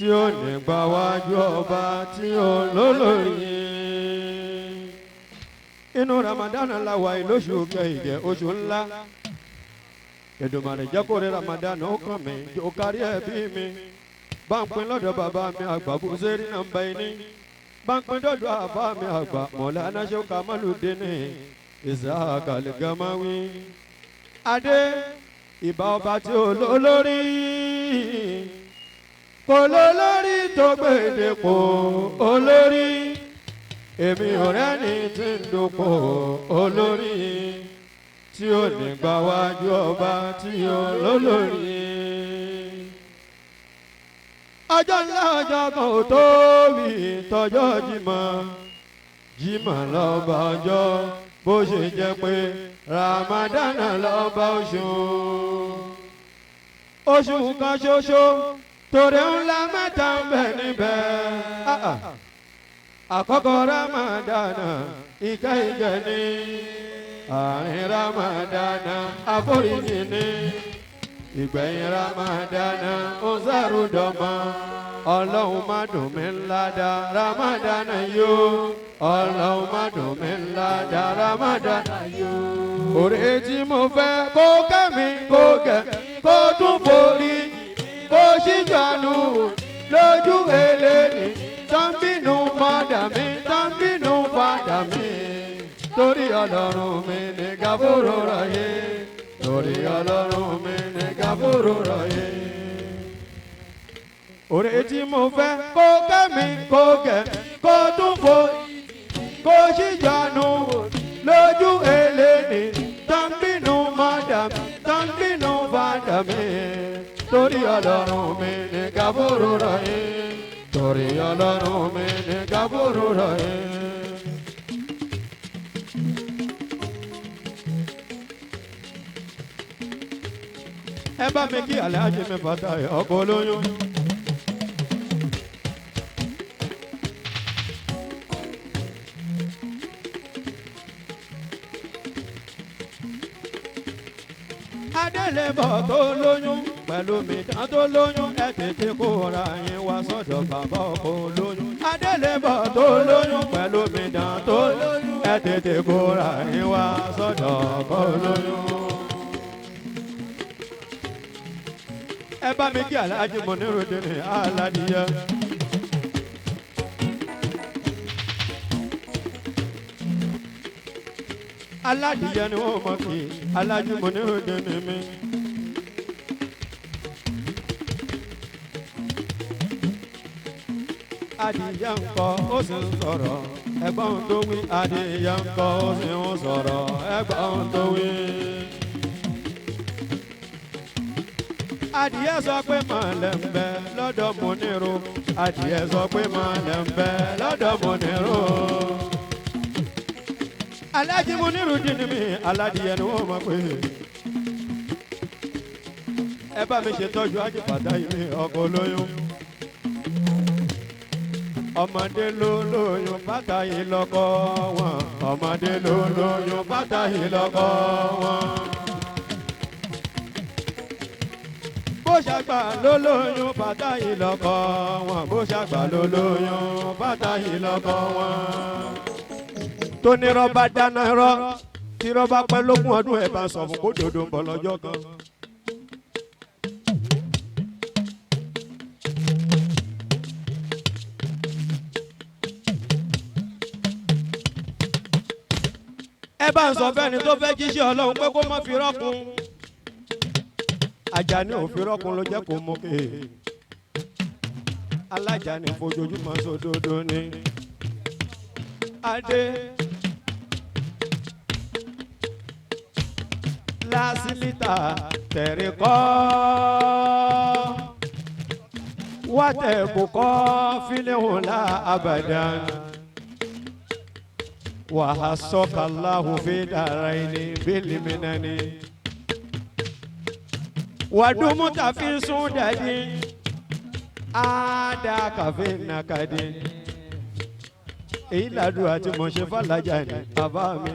Tí ó ní gbàwájú ọba tí ó lólórí. Inú Ramadan la wà yìí lóṣù kẹ̀hìndé, oṣù ńlá. Èdùmàrè jẹ́ kó rí Ramadan ó kàn mí, ó kárí ẹbí mi. Bá ń pín lọ́dọ̀ bàbá mi àgbà Bùsẹ́rì nàmbá ẹni. Bá ń pín dọ́dọ̀ àbá mi àgbà Mọ̀lánà Ṣéhù Kamaludeen Ishaq Al-Gamawi. Adé ìbà ọba tí ó lólórí. Kò lólórí tó gbèdéko olórí. Èmi ò rẹ́ni tí ń dupò olórí. Tí ó ní gbàwájú ọba tí ó lólórí. Ọjọ́ ńlá, ọjọ́ kan ò tóbi tọjọ́ Jímọ̀. Jímọ̀ lọ́ba ọjọ́, bó ṣe jẹ́ pé Ramadana lọ́ba oṣù. Oṣù kan ṣoṣo torí ńlá mẹ́ta ń bẹ níbẹ̀. Ah, ah. Àkọ́kọ́ Ramadana, ìkẹ́ ìgẹ̀ ní. Àárín Ramadana, àforíjì ní. Ìgbẹ̀yìn Ramadana, ó sẹ́rù dọ̀mọ́. Ọlọ́run má dùn mí ńlá dá Ramadana yó. Ọlọ́run má dùn mí ńlá dá Ramadana yó. Òrè tí mo fẹ́ kó kẹ́ mi, kó kẹ́, kó tún forí, kó ṣíjànú lójú eléni tó ń bínú mọ́dà mi, tó ń bínú fàdà mi. Torí Ọlọ́run mi ní gàfóró rọ̀yé. Torí Ọlọ́run mi ní gàfóró rọ̀yé. Òrè tí mo fẹ́ kó kẹ́ mi, kó kẹ́, kó tún forí, kó ṣíjànú lójú eléni tó ń bínú mọ́dà mi, tó ń bínú fàdà mi. Torí Ọlọ́run mi ní gàfóró rọ̀yé. Torí Ọlọ́run mi ní gàfóró rọ̀yé. Ẹ bá mi kí Aláàjì mi Fatai ọkọ olóyún. Adélébọ̀ tó lóyún pẹ̀lú mìtán tó lóyún, ẹ tètè kó ra yín wá sọ́dọ̀ bàbá ọkọ olóyún. Adélébọ̀ tó lóyún pẹ̀lú mìtán tó lóyún, ẹ tètè kó ra yín wá sọ́dọ̀ ọkọ olóyún. Ẹ bá mi kí Aláàjì Mọ̀níròdé ní Aládìyẹ. Aládìyẹ ni wọ́n mọ̀ kí Aláàjì Mọ̀níròdé ní mi. Adìyẹ ń kọ́, ó sì ń sọ̀rọ̀, ẹ̀gbọ́n tó wí. Adìyẹ ń kọ́, ó sì ń sọ̀rọ̀, ẹ̀gbọ́n tó wí. Adìyẹ sọ pé màlẹ̀ ń bẹ lọ́dọ̀ Mọ̀nírò. Adìyẹ sọ pé màlẹ̀ ń bẹ lọ́dọ̀ Mọ̀nírò. Aláàjì Mọ̀nírò dín ní mi, aládìyẹ ni wọ́n mọ̀ pé. Ẹ bá mi ṣètọ́jú Ajífàtà yìí mi ọkọ olóyún. Ọmọdé ló lóyún, bàtà yìí lọ́kọ wọn. Ọmọdé ló lóyún, bàtà yìí lọ́kọ wọn. Bó ṣàgbà ló lóyún, bàtà yìí lọ́kọ wọn. Bó ṣàgbà ló lóyún, bàtà yìí lọ́kọ wọn. Tó ní rọ́bà dáná rọ́ tí rọ́bà pẹ́ lógún ọdún, ẹ̀ bá sọ fún kó dòdò ń bọ̀ lọ́jọ́ kan. Ẹ bá ń sọ fẹ́ni tó fẹ́ jíṣẹ́ Ọlọ́run pé kó má fi rọ́kun. Àjàní ò fi rọ́kun ló jẹ́ kó mú ké. Alájàní fojoojúmọ́ sódodo ni. Adé lásìlítà tẹ̀rí kọ́ wàtẹ̀kù kọ́ fílẹ̀hùn lá abadan wàhásọ́kàláhùn fi dára ẹni bílí mìíràn wàdùmúta fi sún dàdí àdàkàfé nàkàdé. Èyí làdúrà tí mo ṣe fàlàjà ní bàbá mi,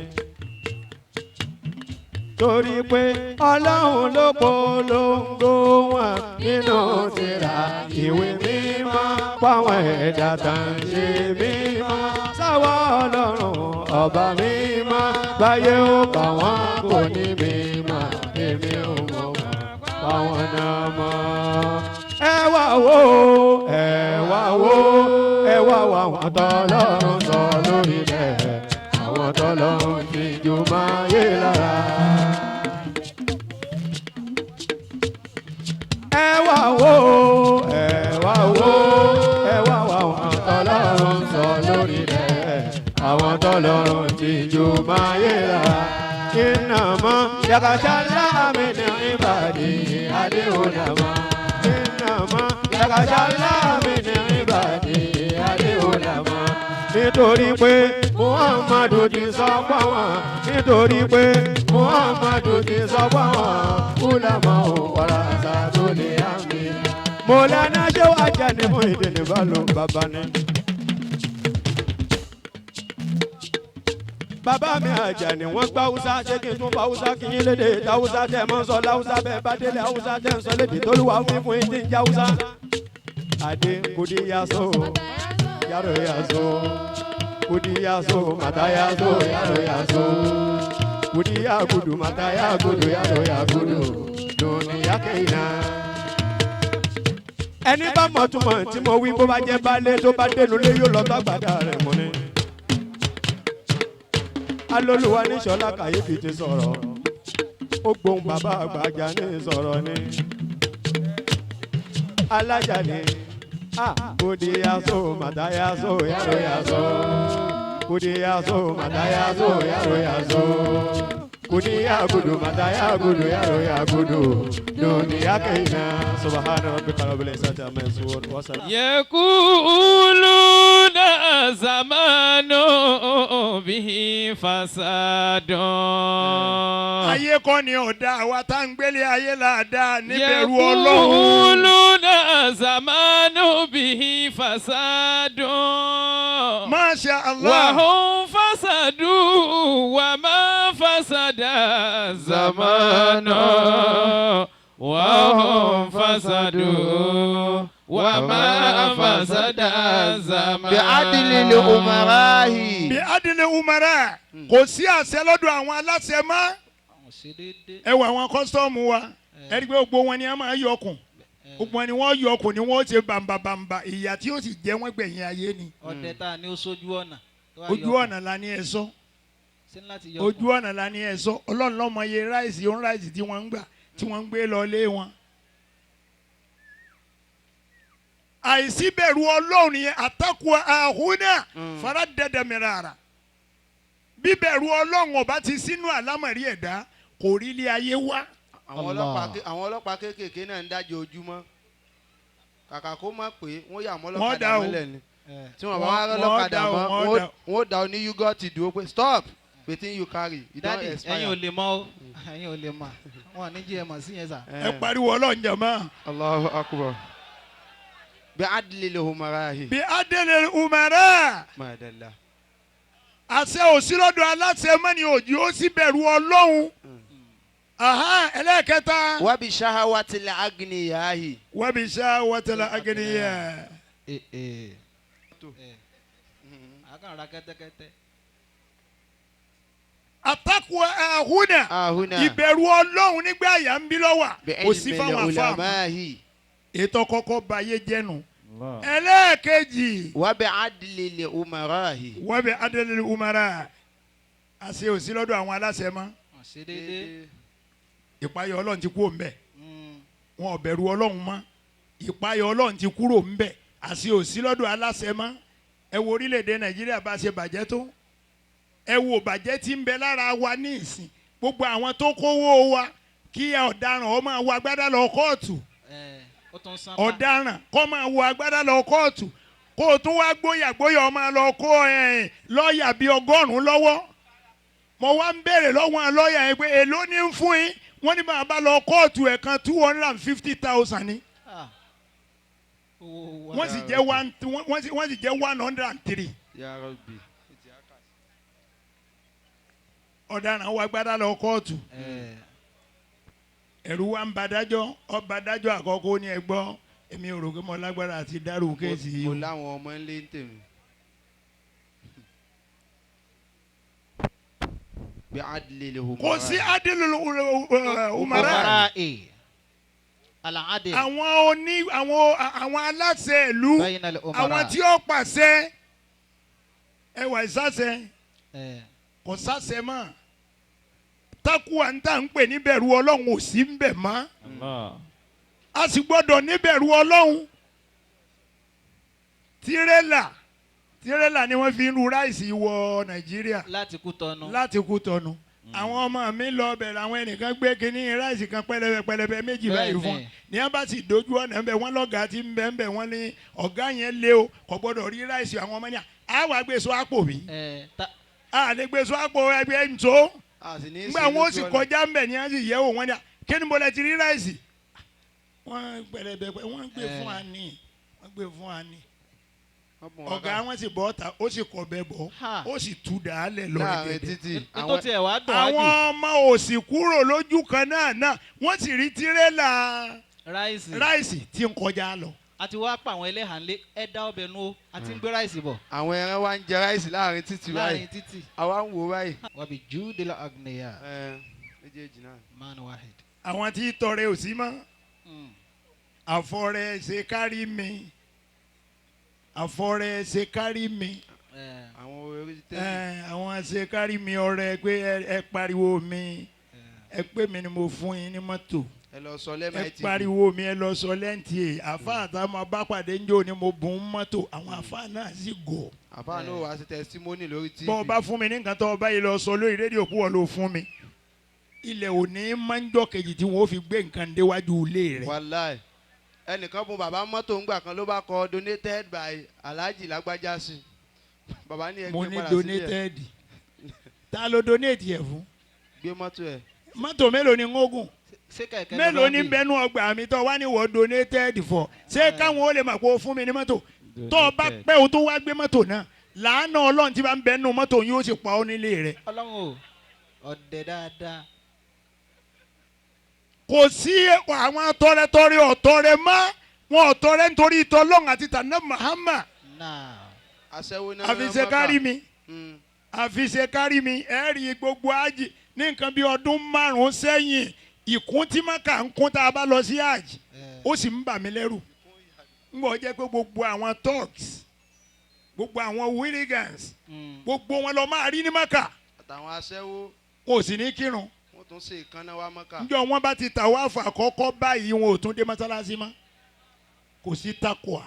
torí pé Ọlọ́run ló polongo wọn nínú tírà ìwé mímọ́. Páwọn ẹ̀dá tá ń ṣe mímọ́ sáwọ́ ọlọ́run ọba mímọ́ báyé ó bá wọn kò ní mímọ́ èmi ò mọ̀ báwọn náà mọ́. Ẹ wá wò ẹ wá wò ẹ wá wò àwọn tọ́lọ́run sọ lórí rẹ̀ àwọn tọ́lọ́run ti jù máa yé lára. Ẹ wá wò ẹ wá wò ẹ wá wò àwọn tọ́lọ́run sọ lórí rẹ̀ àwọn tọ́lọ́run ti jù máa yé lára. Iná mọ́ yàgàṣà láàmì ní ìbàdí adéhùnàmọ́. Iná mọ́ yàgàṣà láàmì ní ìbàdí adéhùnàmọ́. Nítorí pé Muhammadu ti sọ fáwọn, nítorí pé Muhammadu ti sọ fáwọn, kúlàmọ́ ò wàrà sàtúlẹ̀ àmì. Mọ̀lánà ṣé wàá jẹ́ ní mú ìdílé bá lò bàbá ni. Bàbá mi Àjàní wọ́n gbá Hausa ṣé kí n tún bá Hausa kí yín lédè Hausa tẹ̀ mọ́ sọ láwùsá bẹ́ẹ̀ bá délé Hausa tẹ̀ ń sọ lédè tólúwa fún fún yín tí ń jẹ́ Hausa. Adé kudi yaso yaro yaso kudi yaso mata yaso yaro yaso kudi yagudu mata yagudu yaro yagudu dùnìyà kẹ́yìnà. Ẹni bá mọ̀ túmọ̀ tí mo wí bó bá jẹ́ baálé tó bá dénú lé yóò lọ tó àgbàdá rẹ̀ mọ́ ni. Alólùwà ní Ṣọlá kàyéfì ti sọ̀rọ̀ ó gbóhùn bàbá àgbà Àjàní sọ̀rọ̀ ni Alájàní kudi yaso mata yaso yaro yaso kudi yaso mata yaso yaro yaso kudi yagudu mata yagudu yaro yagudu duniya kaina subhana rabbika rabbil izzati amma yasifun wa salam. يقولون زمان به فساد. Ayé kọ́ ni ọ̀dà àwa tá ń gbélé ayé làdá níbẹ̀rù Ọlọ́run. يقولون زمان به فساد. Masha Allah. وهم فسدوا وما فسد الزمان وهم فسدوا وما فسد الزمان. بعدل الأمراء. Bí adìlẹ̀ umara kò sí àṣẹ lọ́dọ̀ àwọn aláṣẹ mọ́. Ẹ wo àwọn kọ́sítọ́ọ̀mù wa ẹ rí i pé gbogbo wọn ni a máa yọkùn gbogbo wọn ni wọ́n yọkùn ni wọ́n ṣe bàǹbàǹbà ìyà tí ó sì jẹ wọ́n gbẹ̀yìn ayé ni. Ọdẹ tá a ní ó sójú ọ̀nà. Ojú ọ̀nà la ní ẹ sọ. Ojú ọ̀nà la ní ẹ sọ. Ọlọ́run ló mọ iye ráìsì òun ráìsì tí wọ́n ń gbà tí wọ́n ń gbé lọ lé wọn. Àìsíbẹ̀rù Ọlọ́run yẹn àtàkùn àhúnà fara dẹ́dẹ̀ mìíràn ara. Bíbẹ̀rù Ọlọ́run ọba ti sínú àlámọ̀rí ẹ̀dá kò rí ilé ayé wá. Àwọn ọlọ́pàá kéékèèké náà ń dájọ́ ojúmọ́ kàkà kó má pé wọ́n yà mọ́ ọlọ́kadà mọ́lẹ̀ ni tí wọ́n bá wá ọlọ́kadà mọ́ wọ́n dá oní yúgọ́ọ̀tì dúró pé stop wetin you carry you don expire. Ẹ̀yin ò lè mọ̀ o, ẹ̀yin ò lè mọ̀, wọn ò ní jí ẹ mọ̀ sí yẹn sà. Ẹ pariwo Ọlọ́run jàmá. Allahu akbar. Bí adìlẹ̀ umarahi. Bí adìlẹ̀ umara. Madalla. Àṣẹ òsínlọ́dọ̀ aláṣẹ mọ́ni òjì ó sì bẹ̀rù Ọlọ́run. Ẹlẹ́ẹ̀kẹta. Wábi ṣahawatil agniyahi. Wábi ṣahawatil agniyahi. Àkànrà kẹ́tẹ́kẹ́tẹ́. Àtakò àhúnà ìbẹ̀rù Ọlọ́run nígbà àyà ń bí lọ́wà kò sí fáwọn afáàmù. Ètò kọ́kọ́ bayé jẹ́nu. Ẹlẹ́ẹ̀kejì. Wábi adìlẹ̀ umarahi. Wábi adìlẹ̀ umarahi. Àṣẹ òsí lọ́dọ̀ àwọn aláṣẹ mọ́. Ìpayọ̀ Ọlọ́run ti kúrò ńbẹ̀. Wọn ò bẹ̀rù Ọlọ́run mọ́. Ìpayọ̀ Ọlọ́run ti kúrò ńbẹ̀. Àṣẹ òsí lọ́dọ̀ aláṣẹ mọ́. Ẹ wo orílẹ̀-èdè Nàìjíríà bá ṣe bàjẹ́ tó. Ẹ wo bàjẹ́ tí ń bẹ lára wa ní ìsìn. Gbogbo àwọn tó kówó wa kí ọ̀daràn ó máa wọ agbádá lọ kóòtù. Ọ̀daràn kó máa wọ agbádá lọ kóòtù. Kó o tún wá gbóyà gbóyà ó máa lọ kó lọ́ọ̀yà bíi 100 lọ́wọ́. Mo wá ń béèrè lọ́wọ́ lọ́ọ̀yà yẹn pé èló ní ń fún yín. Wọ́n ní bàbá lọ kóòtù ẹ̀kan 250,000 ni. Wọ́n sì jẹ́ wọ́n sì jẹ́ 103. Ọ̀daràn wa gbádá lọ kóòtù. Ẹ̀rù wa ń badájọ́ ọbadájọ́ àkọ́kọ́ ní ẹ gbọ́ Èmi ò rò pé mo lágbára àti dárò case yìí Mo o. láwọn ọmọ ńlé ń tèmi. Bí adìlẹ̀ lè Kò sí adìlú umara. Umara'i. Al-adil. Àwọn oní àwọn aláṣẹ ìlú, Bayna al-umara. àwọn tí ó pàṣẹ, ẹwà ìsáṣẹ kò sáṣẹ mọ́. Takuwa ń tà ń pè níbẹ̀rù Ọlọ́run ò sí ń bẹ̀ mọ́. A sì gbọ́dọ̀ níbẹ̀rù Ọlọ́run. Tirẹ́là ni wọ́n fi ń ru ráìsì wọ Nàìjíríà Láti Kútọ̀nù. Láti Kútọ̀nù. Àwọn ọmọ mi lọ bẹ̀rẹ̀, àwọn ẹnìkan gbé kínní ráìsì kan pẹlẹbẹ pẹlẹbẹ méjì báyìí fún Bẹ́ẹ̀ni. ní wọ́n bá sì dojú ọ̀nà ńbẹ, wọ́n lọ́gàá tí ń bẹ ńbẹ, wọ́n ní ọ̀gá yẹn lé o, kò gbọ́dọ̀ rí ráìsì. Àwọn ọmọ ní à wàá gbé so àpò mi, à lè gbé so àpò ẹgbẹ́ ntó. Ngbà wọn ó sì kọjá ńbẹ ní wọ́n sì yẹ̀ wò, wọ́n ní à kí ni mo lẹ ti rí ráìsì wọ́n pẹlẹbẹ, wọ́n gbé fún wa ní, wọ́n gbé fún wa ní. Ọ̀gá wọn sì bọ́ ta, ó sì kọ̀ bẹ́ẹ̀ bọ́, ó sì tú dàálẹ̀ lọ láàrin gẹ́gẹ́. títì. Tó tiẹ̀ wá dùn wá Àwọn jù. ọmọ òsì kúrò lójú kan náà, wọ́n sì rí tirẹ́là Ráìsì. ráìsì tí ń kọjá lọ. Àti wá pa àwọn ẹlẹ́hàá ńlé, ẹ dá ọbẹ̀ nu o, àti ń gbé ráìsì bọ̀. Àwọn ẹran wa ń jẹ ráìsì láàrin títì Láàrin báyìí. títì. Àwa ń wò báyìí. Wàbí júdìlà agniya. Méjèèjì náà. Man wahid. Àwọn tí tọrẹ ò sí mọ́. Àfọrẹ ṣe kárí mi, àfọrẹ ṣe kárí mi. Àwọn orí tẹ́lẹ̀. Àwọn ṣe kárí mi, ọrẹ pé ẹ pariwo mi, ẹ pé mi ni mo fún yín ní mọ́tò. Ẹ lọ sọ lẹ́mọ̀ Ẹ pariwo mi, ẹ lọ sọ lẹ́ǹtì ẹ̀. Àfa àtàwọn abápàdé ń jò ní mo bùn mọ́tò, àwọn àfa náà sì gọ̀. Àfa náà wàá ṣe testimony lórí TV. Bọ́ ọ bá fún mi ní nǹkan tó o bá yìí lọ sọ lórí rédíò púpọ̀ ló fún mi, ilẹ̀ òní máa ń jọ́ kejì tí wọ́n fi gbé nǹkan déwájú ilé rẹ̀. Wàláì, ẹnìkan bùn bàbá mọ́tò ńgbà kan, ló bá kọ "donated by Alhaji Lágbájá" sí bàbá ní Mo ẹgbẹ́ ní padà sílẹ̀. Donated, ta ló donate yẹ fún? Gbé mọ́tò ẹ̀. Mọ́tò mélòó ni ń ogun? Ṣé kẹ̀kẹ́ ló Mélòó bá ní bì? bẹnu ọgbà mi tó wá ní wọ́n donated for? Ṣé káwọn ó lè mà kó o fún mi ní mọ́tò? Tó o bá pẹ́ o tó wá gbé mọ́tò náà, làánà Ọlọ́run tí bá ń bẹnu mọ́tò yóò sì pa ọ́ nílé rẹ̀. Ọlọ́run o, ọ̀dẹ̀ dáadáa. Kò sí àwọn tọrẹtọrẹ ọ̀tọrẹ mọ́, wọn ọ̀tọrẹ nítorí ìtọ́lọ́run àti tànà Muhammad. Náà. Aṣẹ́wó náà. Àfiṣe kárí mi, àfiṣe kárí mi. Ẹ rí gbogbo ájì ní nǹkan bí ọdún 5 sẹ́yìn, ìkún tí Maka ń kún tá a bá lọ sí ájì, ó sì ń bà mí lẹ́rù. Ń bọ̀ jẹ́ pé gbogbo àwọn thugs, gbogbo àwọn hooligans, gbogbo wọn lọ máa rí ní Maka. Àtàwọn aṣẹ́wó. Wọn ò sì ní kírun. Wọ́n tún ṣe ìkànnà wa Mọ́kà. Njọ́ wọn bá ti tàwáàfù àkọ́kọ́ báyìí, wọn ò tún dé mọ́sálásí mọ́. Kò sí takwa.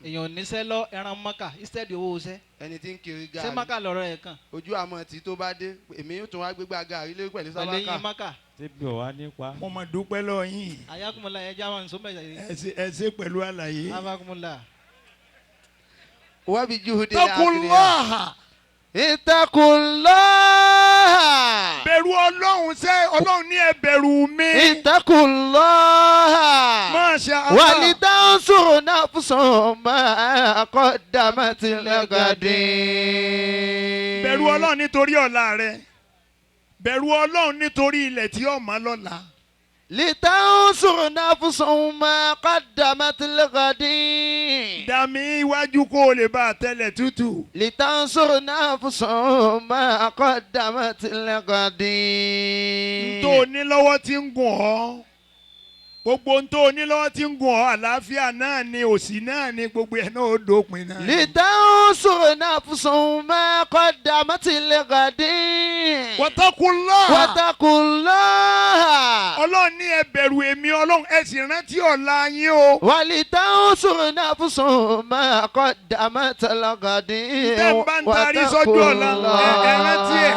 Èèyàn ò níṣẹ́ lọ, ẹran Mọ́kà instead owó iṣẹ́. Ẹni tí ń kiri Ṣé gàrí. Mọ́kà lọ́rọ̀ ẹ̀ kàn? Ojú àmọ́ tí tó bá dé, èmi yóò tún wá gbégbá gàrí lé pẹ̀lú Pẹ̀lú sábàkà. eyín Mọ́kà. Síbi ò wá nípa. Mo máa dúpẹ́ lọ yín. Ayakumula, ẹ já wọn sọmọ ẹ. Ẹ ṣe pẹ̀lú àlàyé. Abakumula. Wábi juhudi. Takunlọ́hà. Ittaqullaha. Bẹ̀rù Ọlọ́run, ṣé Ọlọ́run ní ẹ bẹ̀rù mi. Ittaqullaha. Masha Allah. Walitanzur nafsun ma qaddamat lighadin. Bẹ̀rù Ọlọ́run nítorí ọ̀la rẹ, bẹ̀rù Ọlọ́run nítorí ilẹ̀ tí ó mọ́ lọ́la. Litanzur nafsun ma qaddamat lighadin. Dàmí iwájú kó o lè bá a tẹ́lẹ̀ tútù. Litanzur nafsun ma qaddamat lighadin. Ntó o ní lọ́wọ́ tí ń gùn ọ́, gbogbo ntó o ní lọ́wọ́ tí ń gùn ọ́, àlàáfíà náà ni, òsì náà ni, gbogbo ẹ̀ náà ó dópin náà. Litanzur nafsun ma qaddamat lighadin. Wattaqullah. Wattaqullah. Ọlọ́run ní ẹ bẹ̀rù èmi Ọlọ́run, ẹ sì rántí ọ̀la yín o. Walitanzur nafsun ma qaddamat lighadin. Tẹ́ ń bá ń tarí sọ́jú ọ̀la, ẹ rántí ẹ̀.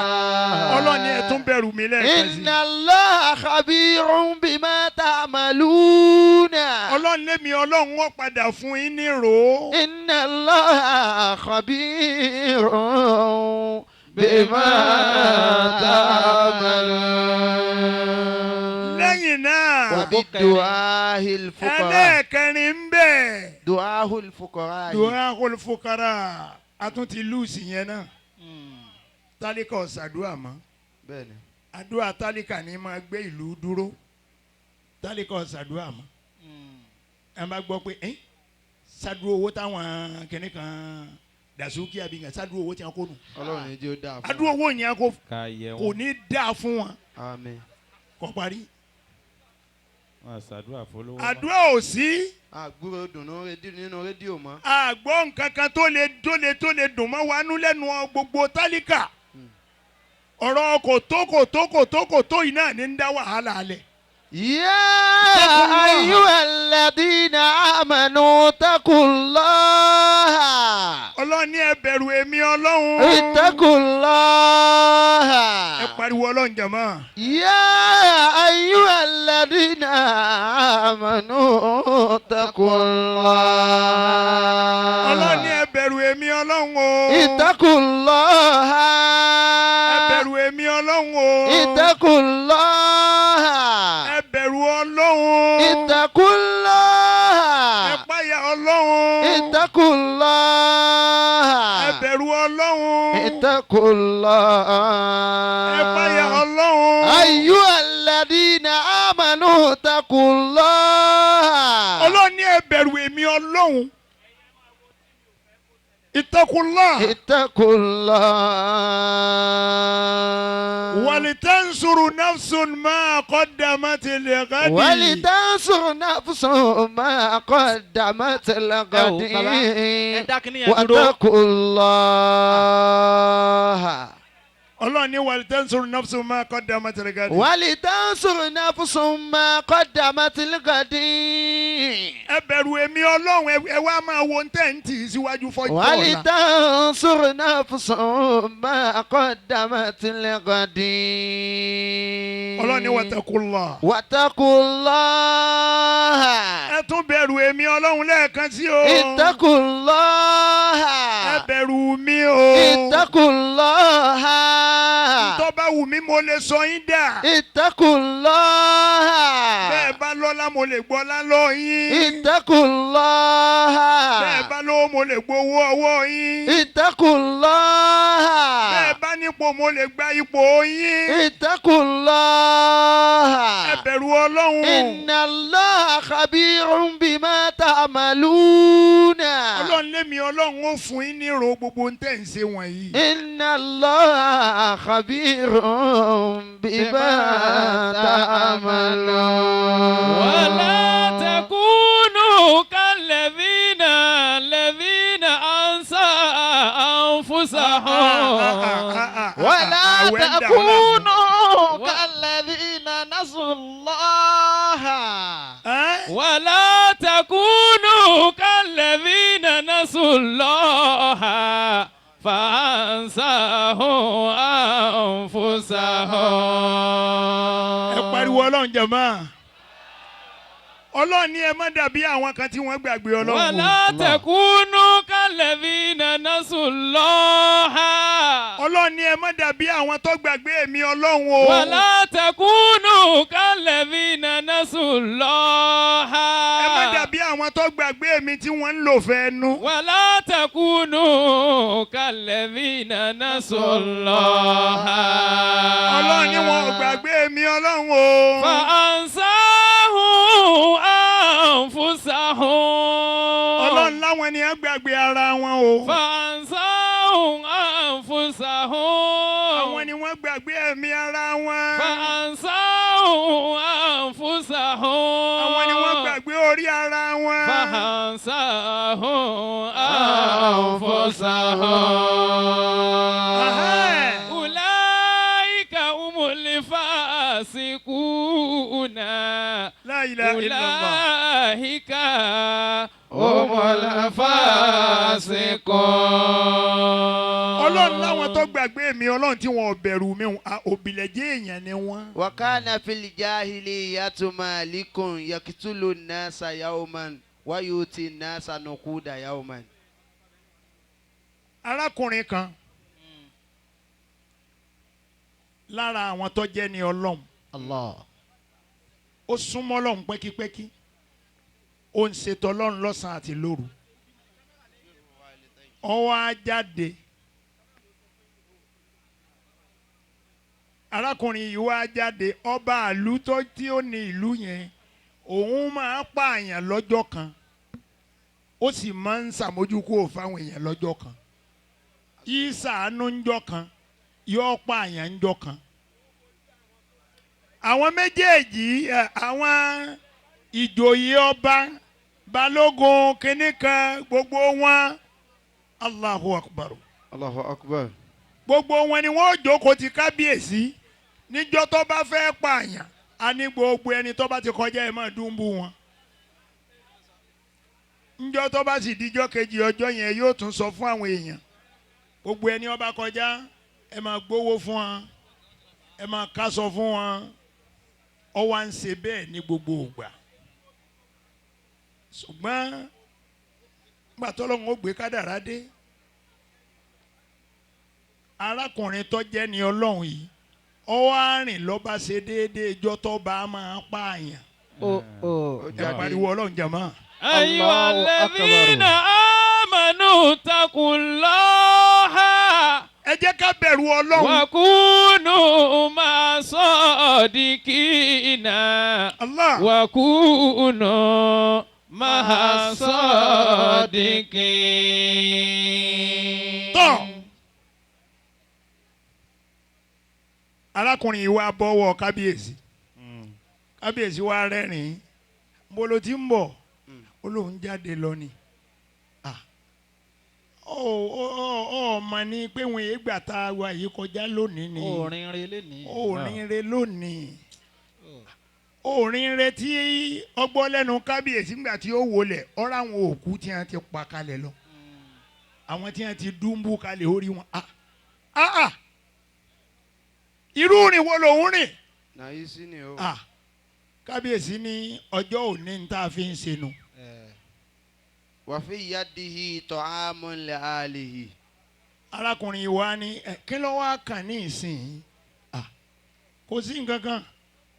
Ọlọ́run ní ẹ tún bẹ̀rù mi lẹ́ẹ̀kan sí. Inna Allaha khabirun bima ta'maluna. Ọlọ́run lémi Ọlọ́run ó padà fún yín ní rò ó. Inna Allaha khabirun bima ta'malun. Lẹ́yìn náà, Wa bidu'ahil fuqara. ẹlẹ́ẹ̀kẹrin ń bẹ̀. Du'ahul fuqara. Du'ahul fuqara, a tún ti lùsì yẹn náà. Tálíkà ọ̀sàdúrà mọ́. Bẹ́ẹ̀ni. Àdúrà tálíkà ní máa gbé ìlú dúró. Tálíkà ọ̀sàdúrà mọ́. Ẹ bá gbọ́ pé ẹ́ sádúró owó táwọn kìnnì kan Dàsúkì àbí nǹkan sádúró owó tí wọn kó nù. Ọlọ́run ní jẹ́ ó dáa fún Adúró owó yẹn kò Ká yẹ kò wọn. ní dáa fún wọn. Àmín. Kò parí. Wọn ṣàdúrà fọlọ́wọ́. Àdúrà ò sí. Àgbúrò dùnú nínú rédíò mọ́. Àgbọ̀ nǹkan kan tó lè tó lè tó lè dùn mọ́ wa nú lẹ́nu gbogbo tálíkà. Ọ̀rọ̀ kò tó kò tó kò tó kò tó yìí náà ní ń dá wàhálà alẹ̀. يا أيها الذين آمنوا اتقوا الله Ọlọ́run ní ẹ bẹ̀rù èmi Ọlọ́run. اتقوا الله Ẹ pariwo Ọlọ́run jàmá. يا أيها الذين آمنوا اتقوا Ọlọ́run ní الله ẹ bẹ̀rù èmi Ọlọ́run o. اتقوا الله Ẹ bẹ̀rù èmi Ọlọ́run o. اتقوا الله Ẹ bẹ̀rù Ọlọ́run. اتقوا الله Ẹ páyà Ọlọ́run. اتقوا الله Ẹ bẹ̀rù Ọlọ́run. اتقوا الله Ẹ páyà Ọlọ́run. أيها الذين آمنوا اتقوا الله Ọlọ́run ní ẹ bẹ̀rù èmi Ọlọ́run. Ittaqullah. اتقوا الله Walitansuru nafsun ma qaddamat lighadi. ولتنصر نفس ما قدمت لغد Ẹ dá kinní yẹn dúró. واتقوا الله Ọlọ́run ní walitansuru nafsun ma qaddamat lighadi. ولتنصر نفس ما قدمت لغد Ẹ bẹ̀rù èmi Ọlọ́run ẹ wá máa wo ń tẹ̀ ń tì í síwájú fọ́jọ́ ọ̀la. ولتنصر نفس ما قدمت لغد Ọlọ́run ní wattaqullah. واتقوا الله Ẹ tún bẹ̀rù èmi Ọlọ́run lẹ́ẹ̀kan sí o. اتقوا الله Ẹ bẹ̀rù mi o. اتقوا الله Tó bá wù mí mo lè sọ yín dà. اتقوا الله Bẹ́ẹ̀ bá lọ́lá mo lè gbọ́lá lọ yín. اتقوا الله Bẹ́ẹ̀ bá lówó mo lè gbowó ọwọ́ yín. اتقوا الله Bẹ́ẹ̀ bá nípò mo lè gba ipò yín. اتقوا الله Ẹ bẹ̀rù Ọlọ́run. إن الله خبير بما تعملون Ọlọ́run lémi Ọlọ́run ó fún yín nírò gbogbo ń tẹ̀ ń ṣe wọ̀nyí. إن الله خبير بما تعملون ولا تكونوا كالذين الذين أنسى أنفسهم ولا Àwẹ̀ ń dà wọ́n láàmú. تكونوا كالذين نسوا الله Ẹ́? ولا تكونوا كالذين نسوا الله فأنساهم أنفسهم Ẹ pariwo Ọlọ́run jàmá. Ọlọ́run ní ẹ má dàbí àwọn kan tí wọ́n gbàgbé Ọlọ́run. o. ولا تكونوا كالذين نسوا الله Ọlọ́run ní ẹ má dàbí àwọn tó gbàgbé èmi Ọlọ́run o. ولا تكونوا كالذين نسوا الله Ẹ má dàbí àwọn tó gbàgbé èmi tí wọ́n ń lò fẹ́ nu. ولا تكونوا كالذين نسوا الله Ọlọ́run ní wọn ò gbàgbé èmi Ọlọ́run o. فأنساهم أنفسهم Ọlọ́run láwọn ni wọ́n gbàgbé ara wọn o. فأنساهم أنفسهم Àwọn ni wọ́n gbàgbé ẹ̀mí ara wọn. فأنساهم أنفسهم Àwọn ni wọ́n gbàgbé orí ara wọn. فأنساهم أنفسهم Ẹhẹ́n. أولئك هم الفاسقون La ilaha illallah. أولئك هم الفاسقون Ọlọ́run láwọn tó gbàgbé mi Ọlọ́run tí wọn ò bẹ̀rù mi òbílẹ̀jẹ́ èèyàn ni wọ́n. وكان في الجاهلية مالك يقتل الناس يوما ويؤتي الناس نقود يوما Arákùnrin kan lára àwọn tó jẹ́ ni Ọlọ́run الله ó súnmọ́ Ọlọ́run pẹ́kípẹ́kí ó ń ṣètò Ọlọ́run lọ́sàn-án àti lóru ó wá jáde arákùnrin yìí wá jáde ọba àlú tó tí ó ní ìlú yẹn Òun máa pààyàn lọ́jọ́ kan, ó sì máa ń ṣàmójúkúrò fáwọn èèyàn lọ́jọ́ kan. Ìṣàánú ńjọ́ kan, yóò pààyàn ńjọ́ kan. Àwọn méjèèjì, àwọn ìjòyè ọba, balógun kínní kan, gbogbo wọn, Allahu Akbar. Allahu Akbar. Gbogbo wọn ni wọ́n jókòó ti kábíyèsí níjọ́ tó bá fẹ́ pààyàn. A ní gbogbo ẹni tó bá ti kọjá ẹ máa dúnbú wọn. Níjọ́ tó bá sì díjọ́ kejì ọjọ́ yẹn, yóò tún sọ fún àwọn èèyàn, gbogbo ẹni ó bá kọjá ẹ máa gbowó fún wọn, ẹ máa kásọ fún wọn. Ó wá ń ṣe bẹ́ẹ̀ ní gbogbo ìgbà. Ṣùgbọ́n nígbà tọ́lọ́run ó gbé kádàrá dé, arákùnrin tó jẹ́ ni Ọlọ́run yìí, ó wá rìn lọ́ba ṣe déédéé ijọ́ tó bá máa pààyàn. Ó ó. Ó Ẹ jáde. pariwo Ọlọ́run jàmá. أيها الله أكبر. الذين آمنوا اتقوا الله Ẹ jẹ́ ká bẹ̀rù Ọlọ́run. وكونوا مع الصادقين. Allah. وكونوا مع الصادقين. Tọ́, arákùnrin yìí wá bọ́wọ́ kábíyèsí. Kábíyèsí wá rẹ́rìn-ín. Mo ló ti ń bọ̀? Ó lóun jáde lọ ni. Ah. Ó ó ó ó mọ̀ ni pé wọn èé gbà tá a wà yìí kọjá lónìí ni. Orin re lénìí. Òrin re lónìí. Òrin re tí ọgbọ́ lẹ́nu kábíyèsí ńgbà tí ó wọlé, ọ̀rọ̀ àwọn òkú tí wọ́n ti pa kalẹ̀ lọ, àwọn tí wọ́n ti dúnbú kalẹ̀ orí wọn. Ah ah ah, irú rìn wo lòún rìn? Nàyí sí ni o. Ah, kábíyèsí ní ọjọ́ òní ní tá a fi ń ṣe nu. Wàfi yadihi ta'amun li alihi. Arákùnrin wa ní ẹ kí ló wá kàn ní ìsìn? Ah, kò sí nǹkan kan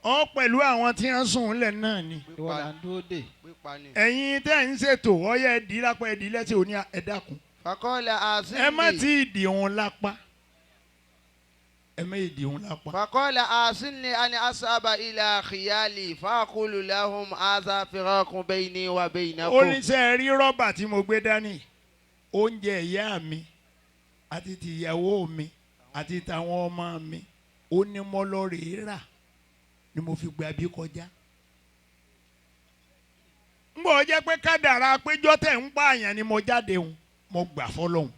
ọ pẹ̀lú àwọn tí wọ́n sùn lẹ̀ náà ni. Ìwọ là ń dúró dè. Pípa ni. Ẹ̀yin tẹ́ ń ṣètò ọyẹ ẹ̀dí lápá, ẹ̀dí lẹ́sẹ̀, òní ẹ dákun. Fakọ́lẹ̀ àṣìlì. Ẹ má tí ì dì òun lápá, ẹ má ì dì òun lápá. Fakọ́lẹ̀ àṣìlì àni asaba ilà khiyali fàkúlù lahum aza firakun bayni wa baynakum. Ó ní sẹ́ rí rọ́bà tí mo gbé dání, oúnjẹ ìyá mi àti tìyàwó mi àti tàwọn ọmọ mi, ó ní mo lọ rèé rà ni mo fi gbà bí kọjá. Ń bọ̀ jẹ́ pé kádàrá péjọ tẹ̀ ń pààyàn ni mo jáde òun, mo gbà fọlọ́hún,